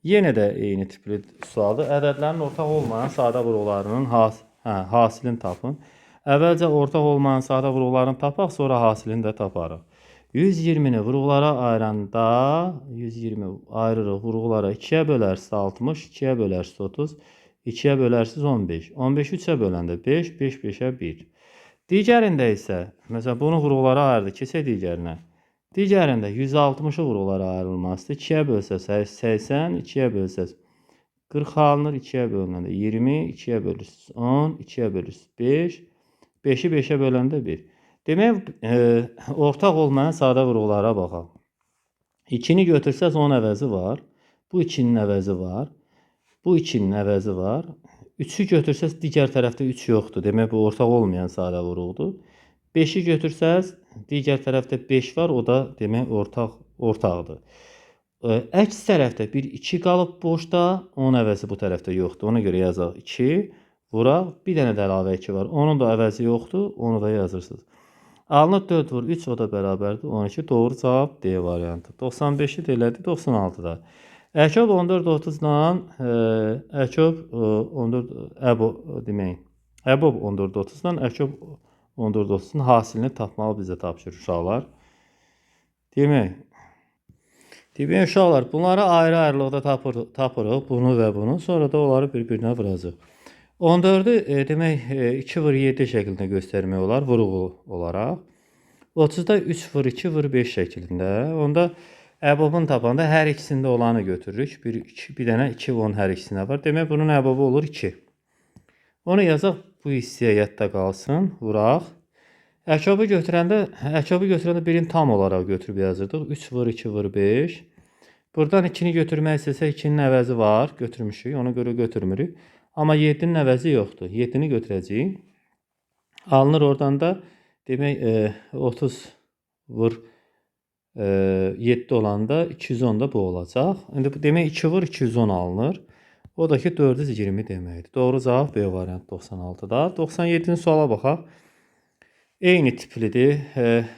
Yenə də eyni tipli sualdır. Ədədlərin ortaq olmayan sadə vuruqlarının hasilini tapın. Əvvəlcə ortaq olmayan sadə vuruqlarını tapaq, sonra hasilini də taparıq. 120-ni vuruqlara ayıranda 120 ayırırıq vuruqlara 2-yə bölərsiniz 60, 2-yə bölərsiniz 30, 2-yə bölərsiniz 15. 15-i 3-ə böləndə 5, 5 5-ə 1. Digərində isə, məsələn, bunu vuruqlara ayırdı, keçək digərinə. Digərində 160-ı vuruqlara ayrılmasıdır. 2-yə bölsəz 80, 2-yə bölsəz 40 alınır, 2-yə bölünəndə 20, 2-yə bölürsünüz 10, 2-yə bölürsünüz 5, 5-i 5-ə böləndə 1. Demək, ortaq olmayan sadə vuruqlara baxaq. 2-ni götürsəz 10 əvəzi var. Bu 2-nin əvəzi var. Bu 2-nin əvəzi var. 3-ü götürsəz digər tərəfdə 3 yoxdur. Demək, bu ortaq olmayan sadə vuruqdur. 5-i götürsəz digər tərəfdə 5 var. O da demək ortaqdır. Əks tərəfdə bir 2 qalıb boşda. Onun əvəzi bu tərəfdə yoxdur. Ona görə yazaq 2. Vuraq. Bir dənə də əlavə 2 var. Onun da əvəzi yoxdur. Onu da yazırsınız. Alınır 4 vur 3, o da bərabərdir 12. Doğru cavab D variantı. 95-i də elədi, 96-da. Əkob 14.30-la Əkob 14 Əbo demək. Əbob 14.30-la Əkob 14.30-un hasilini tapmağı bizə tapşırır uşaqlar. Demək, uşaqlar, bunları ayrı-ayrılıqda tapırıq, bunu və bunu. Sonra da onları bir-birinə vuracaq. 14-ü demək 2 vur 7 şəklində göstərmək olar, vuruğu olaraq. 30-da 3 vur 2 vur 5 şəklində. Onda əbobun tapanda hər ikisində olanı götürürük. Bir dənə 2 onun hər ikisində var. Demək, bunun əbobu olur 2. Onu yazaq, bu hissəyə yadda qalsın, vuraq. Əkobu götürəndə birini tam olaraq götürüb yazırdıq. 3 vur 2 vur 5. Buradan 2-ni götürmək istəsək 2-nin əvəzi var, götürmüşük, ona görə götürmürük. Amma 7-nin əvəzi yoxdur. 7-ni götürəcəyik. Alınır oradan da demək 30 vur 7 olanda 210 da bu olacaq. İndi demək 2 vur 210 alınır. O da ki 420 deməkdir. Doğru cavab B variant 96-da. 97-ci suala baxaq. Eyni tiplidir.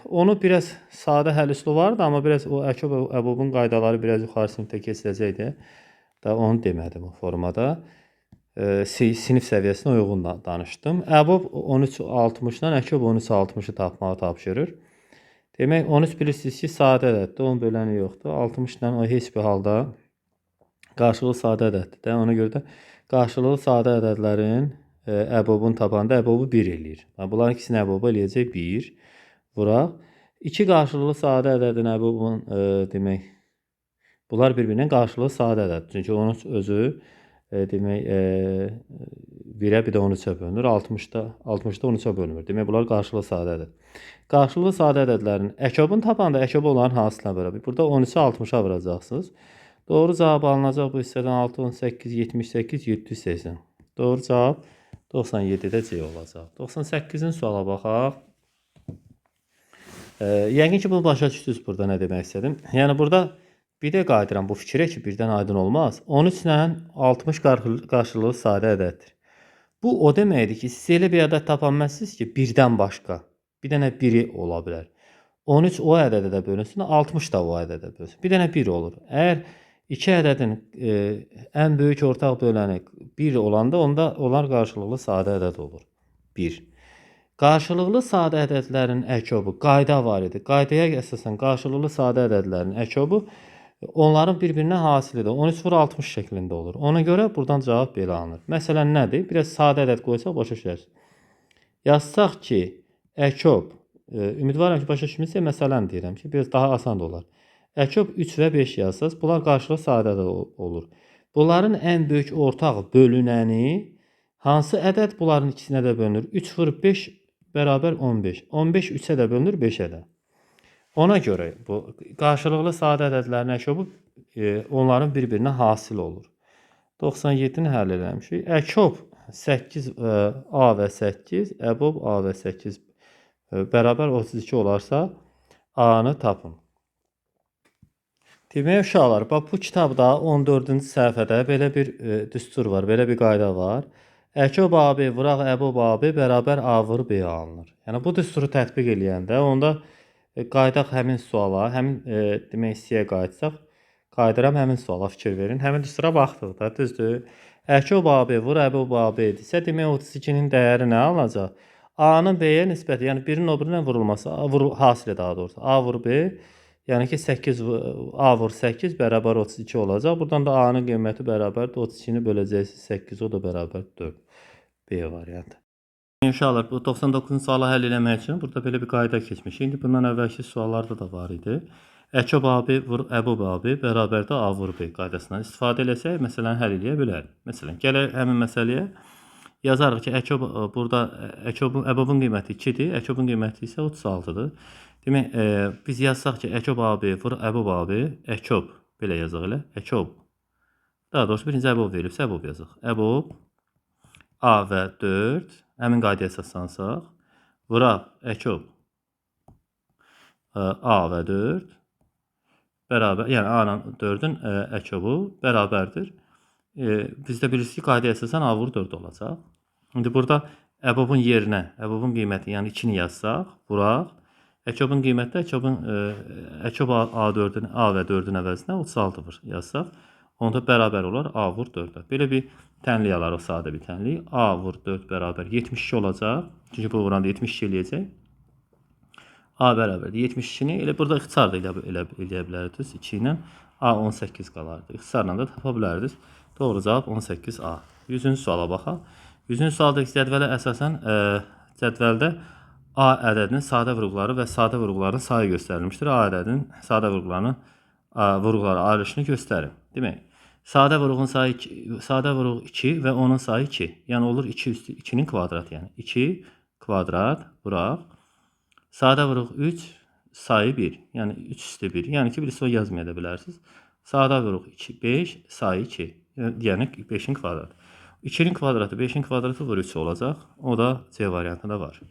Onu biraz sadə həll üsulu vardı, amma biraz o Əkob Əbobun qaydaları biraz yuxarı sinifdə keçiləcəkdi. Da onu demədim o formada. Sinif səviyyəsinə uyğun danışdım. Əbob 13.60-dan Əkob 13.60-ı tapmağı tapşırır. Demək, 13 bilirsiniz ki, sadə ədəddir, 10 böləni yoxdur. 60-dan o heç bir halda qarşılıqlı sadə ədəddir də. Ona görə də qarşılıqlı sadə ədədlərin əbobunu tapanda əbobu 1 eləyir. Bunların ikisini əbobu eləyəcək 1. Vuraq. 2 qarşılıqlı sadə ədədin əbobun demək, bunlar bir-birindən qarşılıqlı sadə ədəddir. Çünki 13 özü demək, 1-ə bir də 13-ə bölünür. 60-da 13-ə bölünmür. Demək, bunlar qarşılıqlı sadə ədəd. Qarşılıqlı sadə ədədlərin əkobunu tapanda əkobu onların hasilinə bərabər. Burada 13-ü 60-a vuracaqsınız. Doğru cavab alınacaq bu hissədən 6, 18, 78, 780. Doğru cavab 97-də C olacaq. 98-ci suala baxaq. Yəqin ki, bunu başa düşdünüz burada nə demək istədim. Yəni, burada bir də qayıdıram bu fikrə ki, birdən aydın olmaz. 13 ilə 60 qarşılıqlı sadə ədəddir. Bu o deməkdir ki, siz elə bir ədəd tapa bilməzsiniz ki, birdən başqa. Bir dənə biri ola bilər. 13 o ədədə də bölünsün, 60 da o ədədə bölünsün. Bir dənə 1 olur. Əgər iki ədədin ən böyük ortaq böləni 1 olanda, onda onlar qarşılıqlı sadə ədəd olur. 1. Qarşılıqlı sadə ədədlərin əkobu qayda var idi. Qaydaya əsasən qarşılıqlı sadə ədədlərin əkobu onların bir-birinə hasilidir. 13 vur 60 şəklində olur. Ona görə buradan cavab belə alınır. Məsələn nədir? Biraz sadə ədəd qoysaq başa düşərsiniz. Yazsaq ki, əkob, ümidvaram ki, başa düşmüşsə, məsələn deyirəm ki, biraz daha asan da olar. Əkob 3 və 5 yazsaq, bunlar qarşılıqlı sadə ədəd olur. Bunların ən böyük ortaq bölünəni hansı ədəd bunların ikisinə də bölünür? 3 vur 5 bərabər 15. 15 3-ə də bölünür, 5-ə də. Ona görə bu qarşılıqlı sadə ədədlərin əkobu onların bir-birinə hasil olur. 97-ni həll eləmişik. Əkob 8 A və 8, əbob A və 8 bərabər 32 olarsa A-nı tapın. Demək uşaqlar, bax bu kitabda 14-cü səhifədə belə bir düstur var, belə bir qayda var. Əkob AB vuraq əbob AB bərabər A vur B alınır. Yəni bu düsturu tətbiq eləyəndə onda qayıdaq həmin suala, həmin demək hissəyə qayıtsaq, qayıdıram həmin suala fikir verin. Həmin düstura baxdıq da, düzdür? Əkob AB vur əbob AB idisə, demək 32-nin dəyəri nə alınacaq? A-nın B-yə nisbəti, yəni birinin o birinə vurulması, hasili daha doğrusu. A vur B, yəni ki 8 A vur 8 bərabər 32 olacaq. Buradan da A-nın qiyməti bərabərdir. 32-ni böləcəksiniz 8, o da bərabər 4. B variantı. İnşallah bu 99-cu sualı həll eləmək üçün burada belə bir qayda keçmişik. İndi bundan əvvəlki suallarda da var idi. Əkob AB vur əbob AB bərabərdir A vur B qaydasından istifadə eləsək, məsələni həll eləyə bilərik. Məsələn, gələk həmin məsələyə. Yazarıq ki, əkob burada əkobun əbobun qiyməti 2-dir, əkobun qiyməti isə 36-dır. Demək, biz yazsaq ki, əkob AB vur əbob AB, əkob belə yazaq elə, əkob. Daha doğrusu birinci əbob verilibsə əbob yazaq. Əbob A və 4, həmin qaydaya əsaslansaq, vuraq əkob A və 4 bərabər, yəni A ilə 4-ün əkobu bərabərdir. Bizdə bilirsiniz ki, qaydaya əsasən A vur 4 olacaq. İndi burada əbobun yerinə, əbobun qiyməti, yəni 2-ni yazsaq, vuraq. Əkobun qiyməti də əkob A4-ün, A və 4-ün əvəzinə 36 vur yazsaq, onda bərabər olar A vur 4-ə. Belə bir tənlik alarıq, sadə bir tənlik. A vur 4 bərabər 72 olacaq. Çünki bu vuranda 72 eləyəcək. A bərabərdir 72-ni elə burada ixtisar da eləyə bilərdiniz. 2 ilə A 18 qalardı. İxtisarla da tapa bilərdiniz. Doğru cavab 18A. 100-cü suala baxaq. 100-cü sualdakı cədvələ əsasən cədvəldə A ədədinin sadə vurğuları və sadə vurğuların sayı göstərilmişdir. A ədədinin sadə vurğularının vurğuları ayrılışını göstərir. Demək, sadə vurğun sayı 2, sadə vurğu 2 və onun sayı 2. Yəni olur 2 üstü 2-nin kvadratı, yəni 2 kvadrat vuraq. Sadə vurğu 3 sayı 1, yəni 3 üstü 1. Yəni ki, birisi o yazmaya da bilərsiniz. Sadə vurğu 2, 5 sayı 2. Yəni 5-in kvadratı. 2-nin kvadratı 5-in kvadratı vur 3 olacaq. O da C variantında var.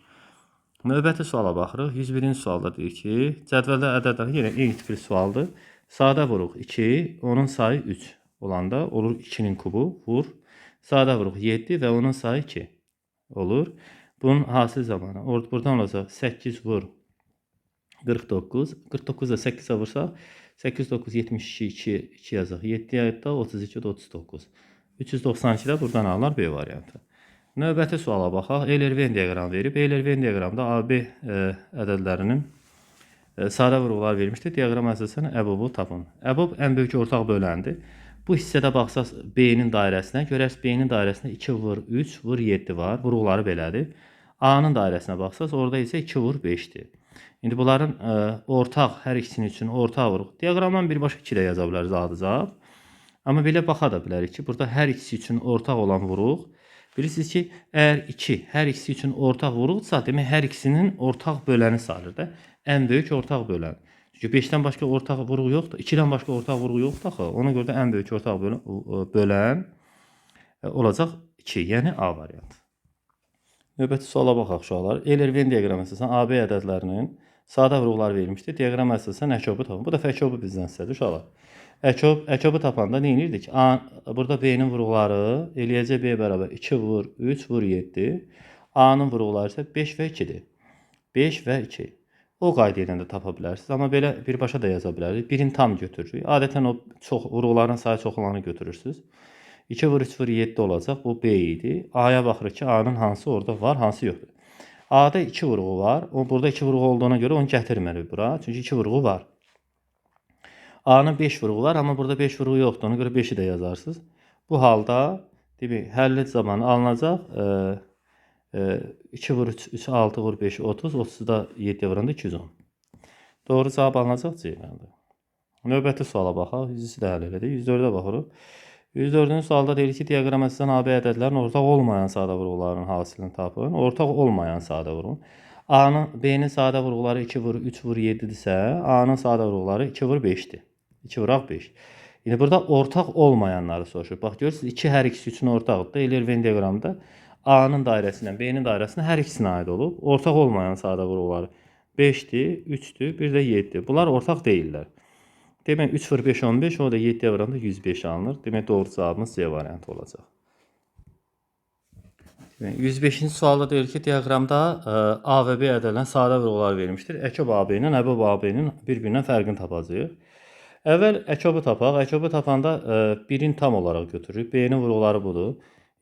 Növbəti suala baxırıq. 101-ci sualda deyir ki, cədvəldə ədədlər yenə eyni tipli sualdır. Sadə vuruq 2, onun sayı 3 olanda olur 2-nin kubu vur. Sadə vuruq 7 və onun sayı 2 olur. Bunun hasil zamanı buradan olacaq 8 vur 49. 49 da 8-ə vursaq 8, 9, 72, 2, 2 yazaq. 7-yə də 32 də 39. 392 də buradan alınır B variantı. Növbəti suala baxaq. Euler-Venn diaqramı verib. Euler-Venn diaqramda AB ədədlərinin sadə vurğular vermişdir. Diaqram əsasən əbobu tapın. Əbob ən böyük ortaq böləndir. Bu hissədə baxsaq B-nin dairəsinə, görərsiniz B-nin dairəsində 2 vur 3 vur 7 var. Vurğuları belədir. A-nın dairəsinə baxsaq, orada isə 2 vur 5-dir. İndi bunların ortaq, hər ikisinin üçün ortaq vurğu. Diaqramdan birbaşa 2 də yaza biləriz adı cavab. Amma belə baxa da bilərik ki, burada hər ikisi üçün ortaq olan vuruq. Bilirsiniz ki, əgər 2 hər ikisi üçün ortaq vuruqdursa, demək hər ikisinin ortaq böləni sayılır da. Ən böyük ortaq bölən. Çünki 5-dən başqa ortaq vuruq yoxdur, 2-dən başqa ortaq vuruq yoxdur axı. Ona görə də ən böyük ortaq bölən olacaq 2, yəni A variantı. Növbəti suala baxaq uşaqlar. Euler-Venn diaqramı əsasən AB ədədlərinin sadə vurğuları verilmişdir. Diaqram əsasən əkobu tapın. Bu dəfə əkobu bizdən istədi uşaqlar. Əkobu tapanda nə edirdik? A, burada B-nin vurğuları eləyəcək B bərabər 2 vur 3 vur 7. A-nın vurğuları isə 5 və 2-dir. 5 və 2. O qayda ilə də tapa bilərsiniz. Amma belə birbaşa da yaza bilərik. Birini tam götürürük. Adətən o çox vurğuların sayı çox olanı götürürsünüz. 2 vur 3 vur 7 olacaq. Bu B idi. A-ya baxırıq ki, A-nın hansı orada var, hansı yoxdur. A-da 2 vurğu var. O burada 2 vurğu olduğuna görə onu gətirməli bura. Çünki 2 vurğu var. A-nın 5 vurğu var, amma burada 5 vurğu yoxdur. Ona görə 5-i də yazarsınız. Bu halda demək, həlli zamanı alınacaq. 2 vur 3, 3, 6 vur 5, 30. 30-da 7 vuranda 210. Doğru cavab alınacaq C variantı. Növbəti suala baxaq. 103-ü də həll elədik. 104-ə baxırıq. 104-cü sualda deyir ki, diaqram əsasən AB ədədlərinin ortaq olmayan sadə vurğularının hasilini tapın. Ortaq olmayan sadə vurğu. A-nın, B-nin sadə vurğuları 2 vur 3 vur 7-dirsə, A-nın sadə vurğuları 2 vur 5-dir. 2 vuraq 5. İndi burada ortaq olmayanları soruşur. Bax, görürsünüz, 2 hər ikisi üçün ortaqdır. Euler-Venn diaqramında A-nın dairəsi ilə B-nin dairəsinə hər ikisinə aid olub. Ortaq olmayan sadə vurğuları 5-dir, 3-dür, bir də 7-dir. Bunlar ortaq deyillər. Demək 3 vur 5 15, o da 7-yə vuranda 105 alınır. Demək doğru cavabımız C variantı olacaq. Demək 105-ci sualda deyir ki, diaqramda A və B ədədlərinə sadə vurğular verilmişdir. Əkob AB ilə Əbob AB-nin bir-birindən fərqini tapacağıq. Əvvəl əkobu tapaq. Əkobu tapanda birin tam olaraq götürürük. B-nin vurğuları budur.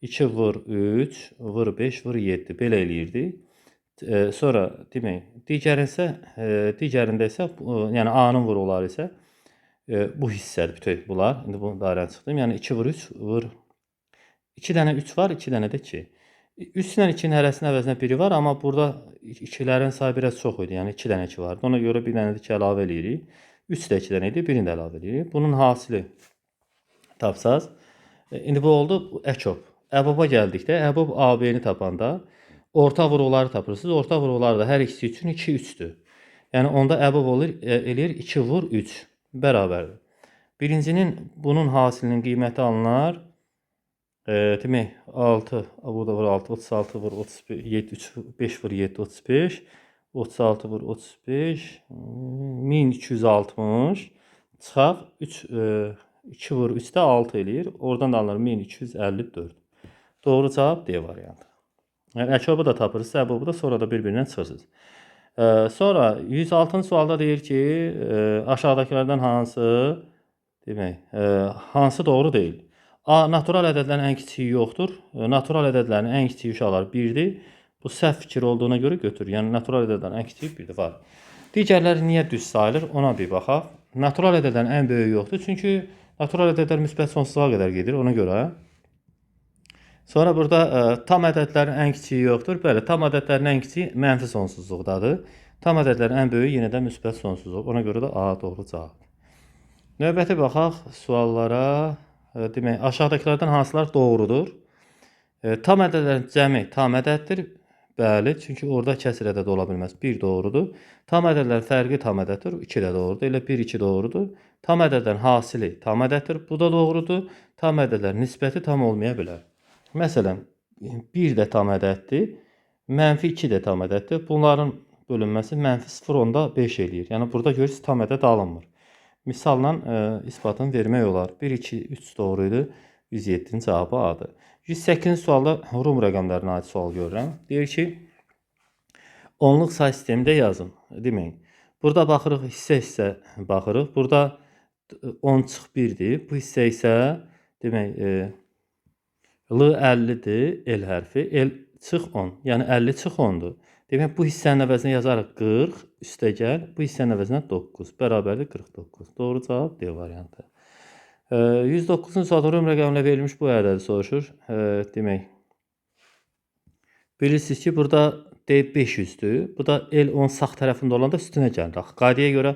2 vur 3, vur 5, vur 7. Belə eləyirdik. Sonra demək, digərində isə, yəni A-nın vurğuları isə bu hissədir bütün bunlar. İndi bu dairəni çıxdım. Yəni 2 vur 3 vur 2 dənə 3 var, 2 dənə də 2. 3 ilə 2-nin hərəsinin əvəzinə biri var, amma burada ikilərin sayı biraz çox idi. Yəni 2 dənə 2 vardı. Ona görə bir dənə də 2 əlavə eləyirik. 3 də 2 dənə idi, birini də əlavə eləyirik. Bunun hasili tapsaz. İndi bu oldu əkob. Əboba gəldikdə, əbob AB-ni tapanda orta vurğuları tapırsınız. Orta vurğular da hər ikisi üçün 2, 3-dür. Yəni onda əbob olur, eləyir 2 vur 3 bərabərdir. Birincinin bunun hasilinin qiyməti alınar. Demək 6, burada vur 6, 36 vur 37, 3, 5 vur 7, 35, 36 vur 35, 1260 çıxaq 3, 2 vur 3 də 6 eləyir. Oradan da alınır 1254. Doğru cavab D variantı. Yəni əkobu da tapırsınız, əbobu da sonra da bir-birindən çıxırsınız. Sonra 106-cı sualda deyir ki, aşağıdakılardan hansı, demək, hansı doğru deyil? A. Natural ədədlərin ən kiçiyi yoxdur. Natural ədədlərin ən kiçiyi uşaqlar 1-dir. Bu səhv fikir olduğuna görə götürür. Yəni natural ədədlərin ən kiçiyi 1-dir, var. Digərləri niyə düz sayılır? Ona bir baxaq. Natural ədədlərin ən böyüyü yoxdur. Çünki natural ədədlər müsbət sonsuzluğa qədər gedir. Ona görə. Sonra burada tam ədədlərin ən kiçiyi yoxdur. Bəli, tam ədədlərin ən kiçiyi mənfi sonsuzluqdadır. Tam ədədlərin ən böyüyü yenə də müsbət sonsuzluq. Ona görə də A doğru cavab. Növbəti baxaq suallara. Demək, aşağıdakılardan hansılar doğrudur? Tam ədədlərin cəmi tam ədəddir. Bəli, çünki orada kəsr ədədi ola bilməz. 1 doğrudur. Tam ədədlərin fərqi tam ədəddir. 2 də doğrudur. Elə 1, 2 doğrudur. Tam ədədlərin hasili tam ədəddir. Bu da doğrudur. Tam ədədlərin nisbəti tam olmaya bilər. Məsələn, 1 də tam ədəddir. Mənfi 2 də tam ədəddir. Bunların bölünməsi mənfi 0,5 eləyir. Yəni, burada görürsünüz, tam ədəd alınmır. Misalla isbatını vermək olar. 1, 2, 3 doğru idi. 107-nin cavabı A-dır. 108-ci sualda Rum rəqəmlərinə aid sual görürəm. Deyir ki, onluq say sistemində yazın. Demək, burada baxırıq, hissə-hissə baxırıq. Burada 10 çıx 1-dir. Bu hissə isə, demək, L 50-dir, L hərfi. L çıx 10, yəni 50 çıx 10-dur. Demək, bu hissənin əvəzinə yazarıq 40, üstə gəl, bu hissənin əvəzinə 9, bərabərdir 49. Doğru cavab D variantı. 109-cu sualda Rum rəqəminə verilmiş bu ədədi soruşur. Demək, bilirsiniz ki, burada D 500-dür. Bu da L 10 sağ tərəfində olanda üstünə gəlir. Axı, qaydaya görə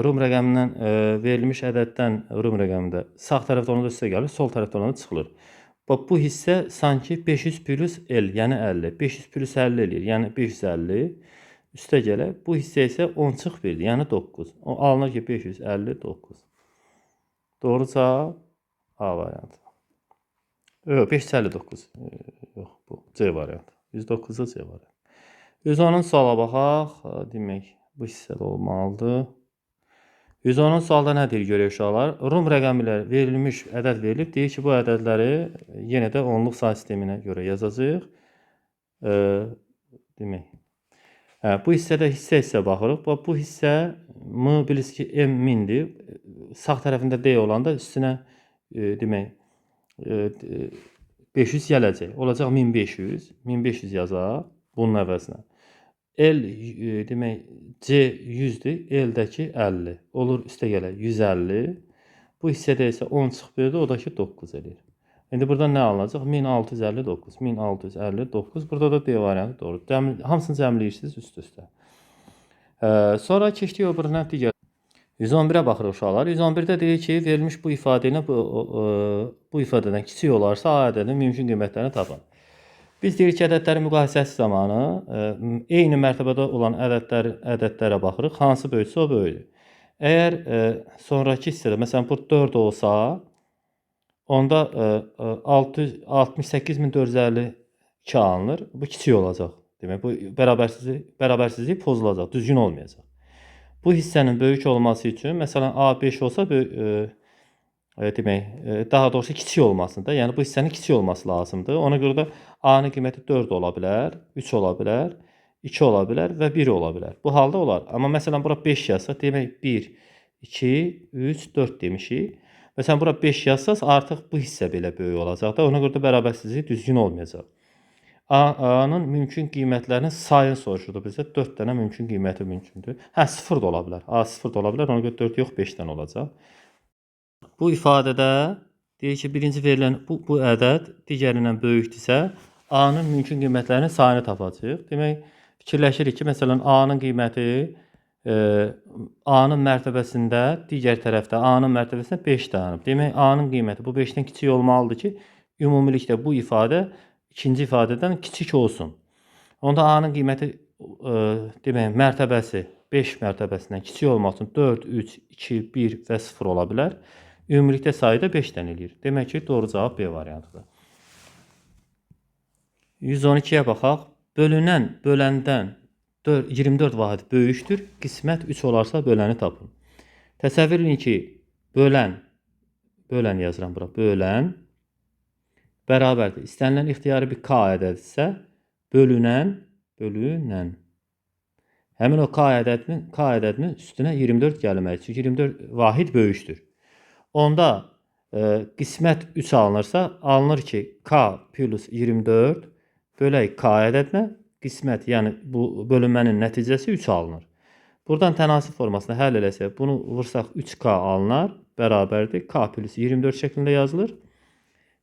Rum rəqəmindən verilmiş ədəddən Rum rəqəmində sağ tərəfdə olanda üstə gəlir, sol tərəfdə olanda çıxılır. Bax, bu hissə sanki 500 plus L, yəni 50. 500 plus 50 eləyir, yəni 550. Üstə gələk. Bu hissə isə 10 çıx 1-dir, yəni 9. O, alınır ki, 559. Doğru cavab A variantı. Yox, 559. Yox, bu C variantı. 109-da C variantı. 110-un suala baxaq. Demək, bu hissədə olmalıdır. 110-un sualda nə deyir görək uşaqlar? Rum rəqəmi ilə verilmiş ədəd verilib. Deyir ki, bu ədədləri yenə də onluq say sisteminə görə yazacağıq. Demək, bu hissədə hissə-hissə baxırıq. Bax, bu hissə M bilirsiniz ki, M 1000-dir. Sağ tərəfində D olanda üstünə demək, 500 gələcək. Olacaq 1500. 1500 yazaq bunun əvəzinə. L, demək, C 100-dür, L-dəki 50. Olur, üstə gələk 150. Bu hissədə isə 10 çıx 1-dir, o da ki 9 eləyir. İndi burada nə alınacaq? 1659. 1659. Burada da D variantı doğru. Hamısını cəmləyirsiniz üst-üstə. Sonra keçdik o birinə digər. 111-ə baxırıq uşaqlar. 111-də deyir ki, verilmiş bu ifadə ilə bu ifadədən kiçik olarsa A ədədinin mümkün qiymətlərini tapın. Biz deyirik ki, ədədlərin müqayisəsi zamanı eyni mərtəbədə olan ədədlərə baxırıq. Hansı böyüksə o böyükdür. Əgər sonrakı hissədə, məsələn, bu 4 olsa, onda 68.452 alınır. Bu kiçik olacaq. Demək, bu bərabərsizlik pozulacaq, düzgün olmayacaq. Bu hissənin böyük olması üçün, məsələn, A 5 olsa, demək, daha doğrusu kiçik olmasın da, yəni bu hissənin kiçik olması lazımdır. Ona görə də A-nın qiyməti 4 ola bilər, 3 ola bilər, 2 ola bilər və 1 ola bilər. Bu halda olar. Amma məsələn, bura 5 yazsaq, demək 1, 2, 3, 4 demişik. Məsələn, bura 5 yazsaq, artıq bu hissə belə böyük olacaq da. Ona görə də bərabərsizlik düzgün olmayacaq. A-nın mümkün qiymətlərinin sayını soruşurdu bizə. 4 dənə mümkün qiyməti mümkündür. Hə, 0 da ola bilər. A 0 da ola bilər. Ona görə 4 yox, 5 dənə olacaq. Bu ifadədə deyir ki, birinci verilən bu ədəd digərindən böyükdürsə, A-nın mümkün qiymətlərinin sayını tapacağıq. Demək, fikirləşirik ki, məsələn, A-nın qiyməti A-nın mərtəbəsində, digər tərəfdə A-nın mərtəbəsində 5 dayanıb. Demək, A-nın qiyməti bu 5-dən kiçik olmalıdır ki, ümumilikdə bu ifadə ikinci ifadədən kiçik olsun. Onda A-nın qiyməti, demək, mərtəbəsi 5 mərtəbəsindən kiçik olmaq üçün 4, 3, 2, 1 və 0 ola bilər. Ümumilikdə sayı da 5 dənə eləyir. Demək ki, doğru cavab B variantıdır. 112-yə baxaq. Bölünən böləndən 24 vahid böyükdür. Qismət 3 olarsa böləni tapın. Təsəvvür edin ki, bölən yazıram bura, bölən bərabərdir. İstənilən ixtiyari bir K ədədidirsə, bölünən, həmin o K ədədinin üstünə 24 gəlməlidir. Çünki 24 vahid böyükdür. Onda qismət 3 alınırsa, alınır ki, K plus 24 bölək K ədədinə, qismət, yəni bu bölünmənin nəticəsi 3 alınır. Buradan tənasib formasında həll eləsək, bunu vursaq 3K alınar, bərabərdir. K plus 24 şəklində yazılır.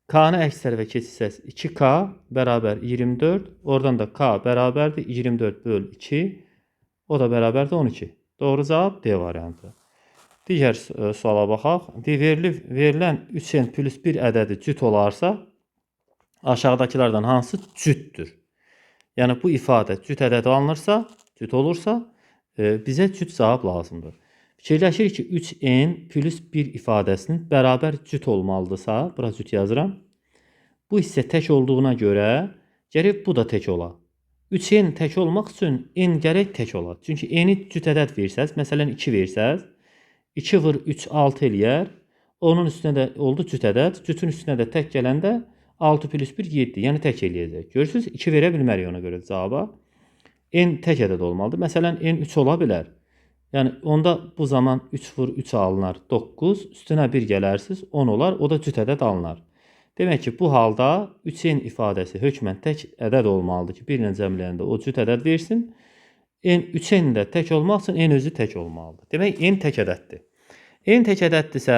K-nı əks tərəfə keçirsəz 2K bərabər 24, oradan da K bərabərdir 24 böl 2, o da bərabərdir 12. Doğru cavab D variantı. Digər suala baxaq. Verilən 3n plus 1 ədədi cüt olarsa, aşağıdakılardan hansı cütdür? Yəni bu ifadə cüt ədədi alınırsa, cüt olursa, bizə cüt cavab lazımdır. Fikirləşirik ki, 3n plus 1 ifadəsinin bərabər cüt olmalıdırsa, bura cüt yazıram. Bu hissə tək olduğuna görə gərək bu da tək ola. 3n tək olmaq üçün n gərək tək ola. Çünki n-i cüt ədəd versəz, məsələn 2 versəz, 2 vur 3, 6 eləyər. Onun üstünə də oldu cüt ədəd. Cütün üstünə də tək gələndə 6 plus 1, 7. Yəni tək eləyəcək. Görürsünüz, 2 verə bilmərik ona görə cavaba. N tək ədəd olmalıdır. Məsələn, n 3 ola bilər. Yəni onda bu zaman 3 vur 3 alınar 9. Üstünə 1 gələrsiniz, 10 olar. O da cüt ədəd alınar. Demək ki, bu halda 3n ifadəsi hökmən tək ədəd olmalıdır ki, 1 ilə cəmləyəndə o cüt ədəd versin. 3n də tək olmaq üçün n özü tək olmalıdır. Demək, n tək ədəddir. N tək ədəddirsə,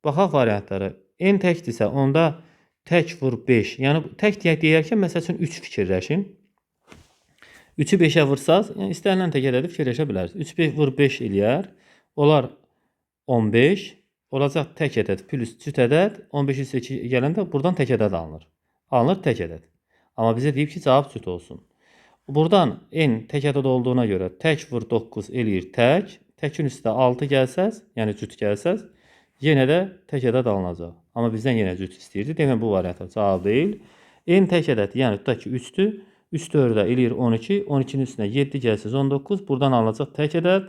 baxaq variantları. N təkdirsə, onda tək vur 5. Yəni, tək deyərkən, məsəl üçün 3 fikirləşin. 3-ü 5-ə vursaz, yəni istənilən tək ədədi fikirləşə bilərsiniz. 3 vur 5 eləyər. Olar 15. Olacaq tək ədəd plus cüt ədəd. 15 üstə 2 gələndə buradan tək ədəd alınır. Alınır tək ədəd. Amma bizə deyib ki, cavab cüt olsun. Buradan n tək ədəd olduğuna görə tək vur 9 eləyir tək. Təkin üstə 6 gəlsəz, yəni cüt gəlsəz, yenə də tək ədəd alınacaq. Amma bizdən yenə cüt istəyirdi. Demək, bu varianta cavab deyil. N tək ədəd, yəni tutaq ki, 3-dür. 3 4-ə eləyir 12. 12-nin üstünə 7 gəlsəz 19. Buradan alınacaq tək ədəd.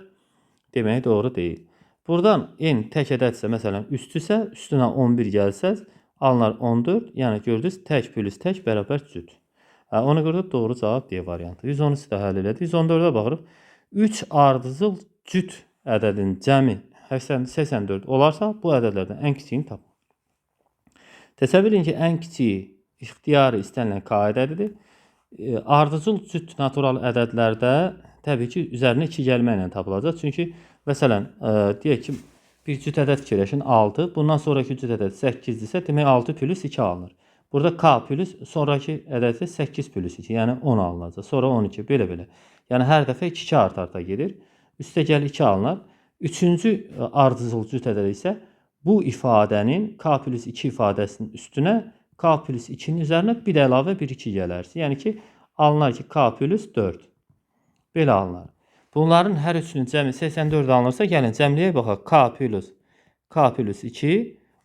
Demək, doğru deyil. Buradan n tək ədədsə, məsələn, 3-dürsə, üstünə 11 gəlsəz, alınar 14. Yəni, gördünüz, tək plus tək bərabər cüt. Ona görə də doğru cavab D variantı. 113-ü də həll elədik. 114-ə baxırıq. 3 ardıcıl cüt ədədin cəmi 84 olarsa, bu ədədlərdən ən kiçiyini tapın. Təsəvvür edin ki, ən kiçiyi ixtiyari istənilən K ədədidir. Ardıcıl cüt natural ədədlərdə təbii ki, üzərinə 2 gəlməklə tapılacaq. Çünki, məsələn, deyək ki, bir cüt ədəd fikirləşin 6, bundan sonraki cüt ədəd 8-dirsə, demək 6 plus 2 alınır. Burada K plus sonraki ədəd isə 8 plus 2, yəni 10 alınacaq. Sonra 12, belə-belə. Yəni, hər dəfə 2-2 art-arta gedir. Üstə gəl 2 alınar. Üçüncü ardıcıl cüt ədəd isə bu ifadənin K plus 2 ifadəsinin üstünə K plus 2-nin üzərinə bir əlavə 1, 2 gələrsin. Yəni ki, alınar ki, K plus 4. Belə alınar. Bunların hər üçünün cəmi 84 alınırsa, gəlin cəmləyək baxaq. K plus 2,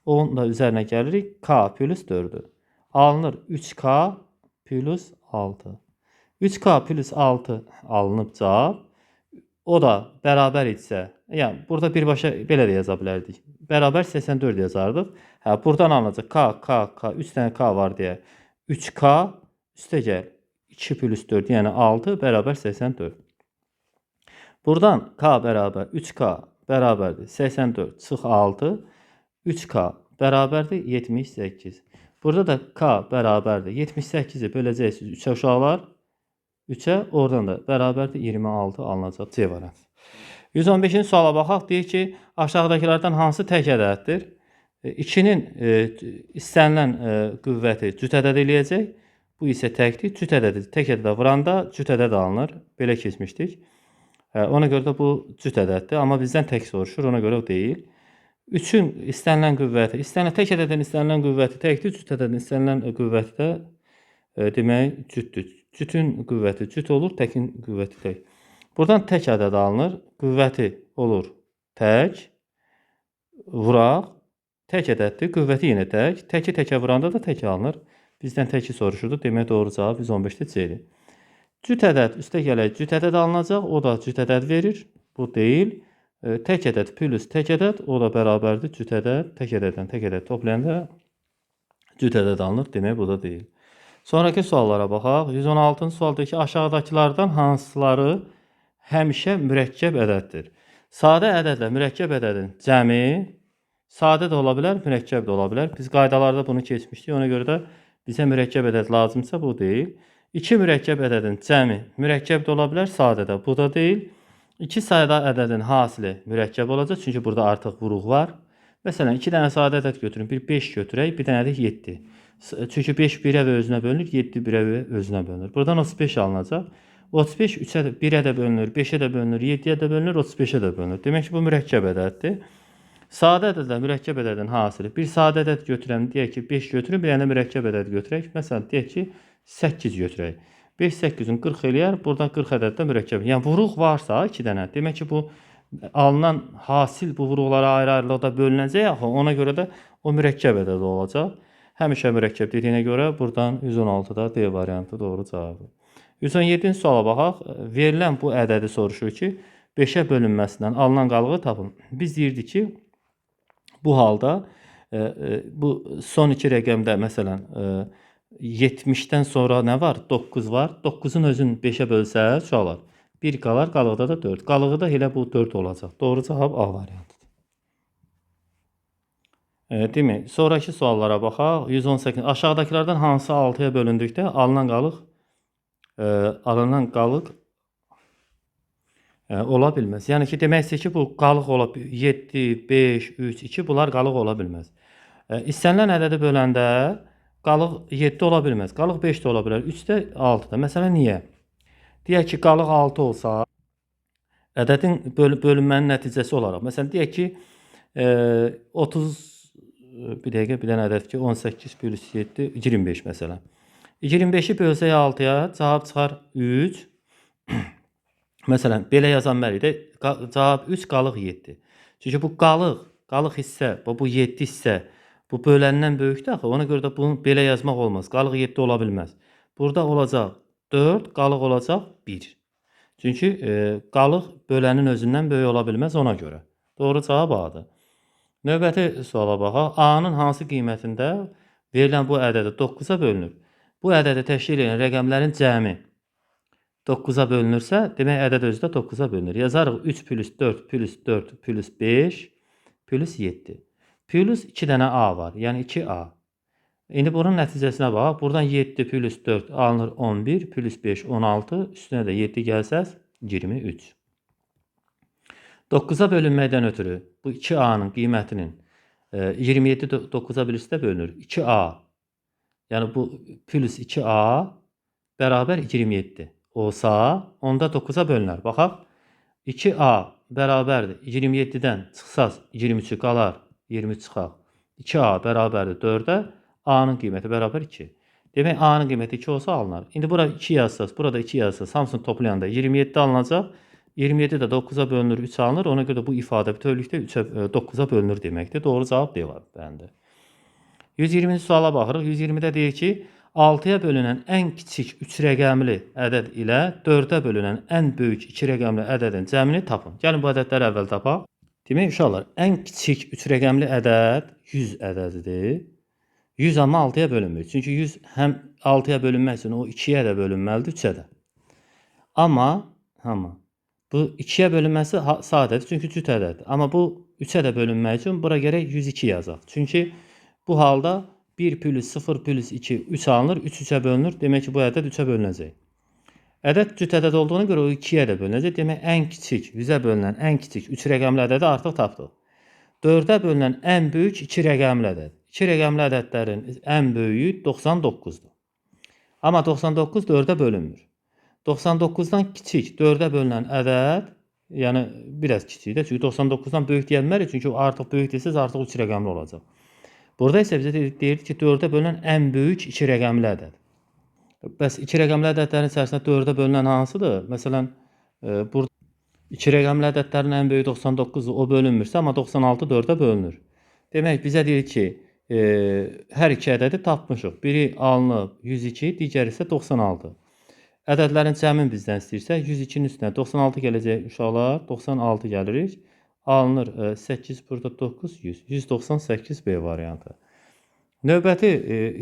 onun da üzərinə gəlirik K plus 4-ü. Alınır 3K plus 6. 3K plus 6 alınıb cavab. O da bərabər idisə, yəni burada birbaşa belə də yaza bilərdik. Bərabər 84 yazardıq. Hə, buradan alınacaq K, K, K, 3 dənə K var deyə 3K üstə gəl 2 plus 4, yəni 6 bərabər 84. Buradan K bərabər 3K bərabərdir 84 çıx 6, 3K bərabərdir 78. Burada da K bərabərdir 78-i böləcəksiniz 3-ə uşaqlar. 3-ə, oradan da bərabərdir 26 alınacaq C variantı. 115-ci suala baxaq. Deyir ki, aşağıdakılardan hansı tək ədəddir? 2-nin istənilən qüvvəti cüt ədəd eləyəcək. Bu isə təkdir. Cüt ədədi tək ədədə vuranda cüt ədəd alınır. Belə keçmişdik. Ona görə də bu cüt ədəddir. Amma bizdən tək soruşur. Ona görə o deyil. 3-ün istənilən qüvvəti, tək ədədin istənilən qüvvəti təkdir. Cüt ədədin istənilən qüvvəti də demək cütdür. Cütün qüvvəti cüt olur, təkin qüvvəti tək. Buradan tək ədəd alınır. Qüvvəti olur tək. Vuraq. Tək ədəddir. Qüvvəti yenə tək. Təki təkə vuranda da tək alınır. Bizdən təki soruşurdu. Demək doğru cavab 115-də C-dir. Cüt ədəd üstə gələk cüt ədəd alınacaq. O da cüt ədəd verir. Bu deyil. Tək ədəd plus tək ədəd. O da bərabərdir. Cüt ədəd. Tək ədəddən tək ədəd toplayanda cüt ədəd alınır. Demək bu da deyil. Sonraki suallara baxaq. 116-cı sualda ki, aşağıdakılardan hansıları həmişə mürəkkəb ədəddir? Sadə ədədlə mürəkkəb ədədin cəmi sadə də ola bilər, mürəkkəb də ola bilər. Biz qaydalarda bunu keçmişdik. Ona görə də bizə mürəkkəb ədəd lazımsa bu deyil. 2 mürəkkəb ədədin cəmi mürəkkəb də ola bilər, sadə də. Bu da deyil. 2 sadə ədədin hasili mürəkkəb olacaq. Çünki burada artıq vuruq var. Məsələn, 2 dənə sadə ədəd götürün. Bir 5 götürək, bir dənə də 7. Çünki 5 1-ə və özünə bölünür, 7 1-ə və özünə bölünür. Buradan 35 alınacaq. 35 3-ə, 1-ə də bölünür, 5-ə də bölünür, 7-yə də bölünür, 35-ə də bölünür. Demək ki, bu mürəkkəb ədəddir. Sadə ədədlə mürəkkəb ədədin hasili. Bir sadə ədəd götürəm, deyək ki, 5 götürün, bir dənə mürəkkəb ədəd götürək. Məsələn, deyək ki, 8 götürək. 5, 8-in 40 eləyər, buradan 40 ədəddə mürəkkəb. Yəni, vuruq varsa 2 dənə, demək ki, bu alınan hasil bu vuruqlara ayrı-ayrılıqda bölünəcək, axı, ona görə də o mürəkkəb ədəd olacaq. Həmişə mürəkkəb dediyinə görə buradan 116-da D variantı doğru cavabı. 117-ci suala baxaq. Verilən bu ədədi soruşur ki, 5-ə bölünməsindən alınan qalığı tapın. Biz deyirdik ki, bu halda bu son iki rəqəmdə məsələn 70-dən sonra nə var? 9 var. 9-un özünü 5-ə bölsəz uşaqlar, 1 qalar, qalıqda da 4. Qalığı da elə bu 4 olacaq. Doğru cavab A variantıdır. Demək, sonraki suallara baxaq. 118. Aşağıdakılardan hansı 6-ya bölündükdə alınan qalıq ola bilməz. Yəni ki, demək istəyir ki, bu qalıq ola 7, 5, 3, 2 bunlar qalıq ola bilməz. İstənilən ədədi böləndə qalıq 7 ola bilməz. Qalıq 5 də ola bilər, 3 də, 6 da. Məsələn, niyə? Deyək ki, qalıq 6 olsa, ədədin bölünmənin nəticəsi olaraq. Məsələn, deyək ki, 30, bir dəqiqə, bir dənə ədəd ki, 18 plus 7, 25 məsələn. 25-i bölsək 6-ya, cavab çıxar 3. Məsələn, belə yazan məlik də, cavab 3, qalıq 7. Çünki bu qalıq hissə, bu 7 hissə, bu böləndən böyükdür axı, ona görə də bunu belə yazmaq olmaz. Qalıq 7 ola bilməz. Burada olacaq 4, qalıq olacaq 1. Çünki qalıq bölənin özündən böyük ola bilməz ona görə. Doğru cavab A-dır. Növbəti suala baxaq. A-nın hansı qiymətində verilən bu ədədi 9-a bölünür? Bu ədədi təşkil edən rəqəmlərin cəmi 9-a bölünürsə, demək ədəd özü də 9-a bölünür. Yazarıq 3 plus 4 plus 4 plus 5 plus 7. Plus 2 dənə A var, yəni 2A. İndi bunun nəticəsinə baxaq. Buradan 7 plus 4 alınır 11, plus 5 16, üstünə də 7 gəlsəz 23. 9-a bölünməkdən ötürü bu 2A-nın qiymətinin 27 9-a bilirsə bölünür. 2A, yəni bu plus 2A bərabər 27 olsa, onda 9-a bölünər. Baxaq, 2A bərabərdir 27-dən çıxsaz 23-ü qalar, 23 çıxaq. 2A bərabərdir 4-ə, A-nın qiyməti bərabər 2. Demək, A-nın qiyməti 2 olsa alınar. İndi bura 2 yazsaz, burada 2 yazsaz, hamısını toplayanda 27 alınacaq. 27 də 9-a bölünür, 3 alınır. Ona görə də bu ifadə bütövlükdə 9-a bölünür deməkdir. Doğru cavab D var bəndə. 120-ci suala baxırıq. 120-də deyir ki, 6-ya bölünən ən kiçik 3 rəqəmli ədəd ilə 4-ə bölünən ən böyük 2 rəqəmli ədədin cəmini tapın. Gəlin bu ədədləri əvvəl tapaq. Demək, uşaqlar, ən kiçik 3 rəqəmli ədəd 100 ədədidir. 100 amma 6-ya bölünmür. Çünki 100 həm 6-ya bölünmək üçün o 2-yə də bölünməlidir, 3-ə də. Amma bu 2-yə bölünməsi sadədir, çünki cüt ədəddir. Amma bu 3-ə də bölünmək üçün bura gərək 102 yazaq. Çünki bu halda 1 plus 0 plus 2 3 alınır, 3 3-ə bölünür. Demək ki, bu ədəd 3-ə bölünəcək. Ədəd cüt ədəd olduğuna görə o 2-yə də bölünəcək. Demək, ən kiçik, 100-ə bölünən ən kiçik 3 rəqəmli ədədi artıq tapdıq. 4-ə bölünən ən böyük 2 rəqəmli ədəd. 2 rəqəmli ədədlərin ən böyüyü 99-dur. Amma 99 4-ə bölünmür. 99-dan kiçik 4-ə bölünən ədəd, yəni biraz kiçik də, çünki 99-dan böyük deyə bilmərik, çünki artıq böyük desəz artıq 3 rəqəmli olacaq. Burada isə bizə deyirdi ki, 4-ə bölünən ən böyük 2 rəqəmli ədəd. Bəs 2 rəqəmli ədədlərin içərisində 4-ə bölünən hansıdır? Məsələn, burada 2 rəqəmli ədədlərin ən böyüyü 99-dur, o bölünmürsə, amma 96 4-ə bölünür. Demək, bizə deyir ki, hər iki ədədi tapmışıq. Biri alınıb 102, digəri isə 96. Ədədlərin cəmini bizdən istəyirsə, 102-nin üstünə 96 gələcək uşaqlar, 96 gəlirik. Alınır 8, burada 9, 100. 198 B variantı. Növbəti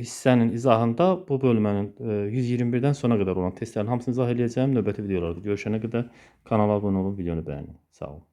hissənin izahında bu bölmənin 121-dən sona qədər olan testlərin hamısını izah eləyəcəyəm. Növbəti videolarda görüşənə qədər kanala abunə olun, videonu bəyənin. Sağ olun.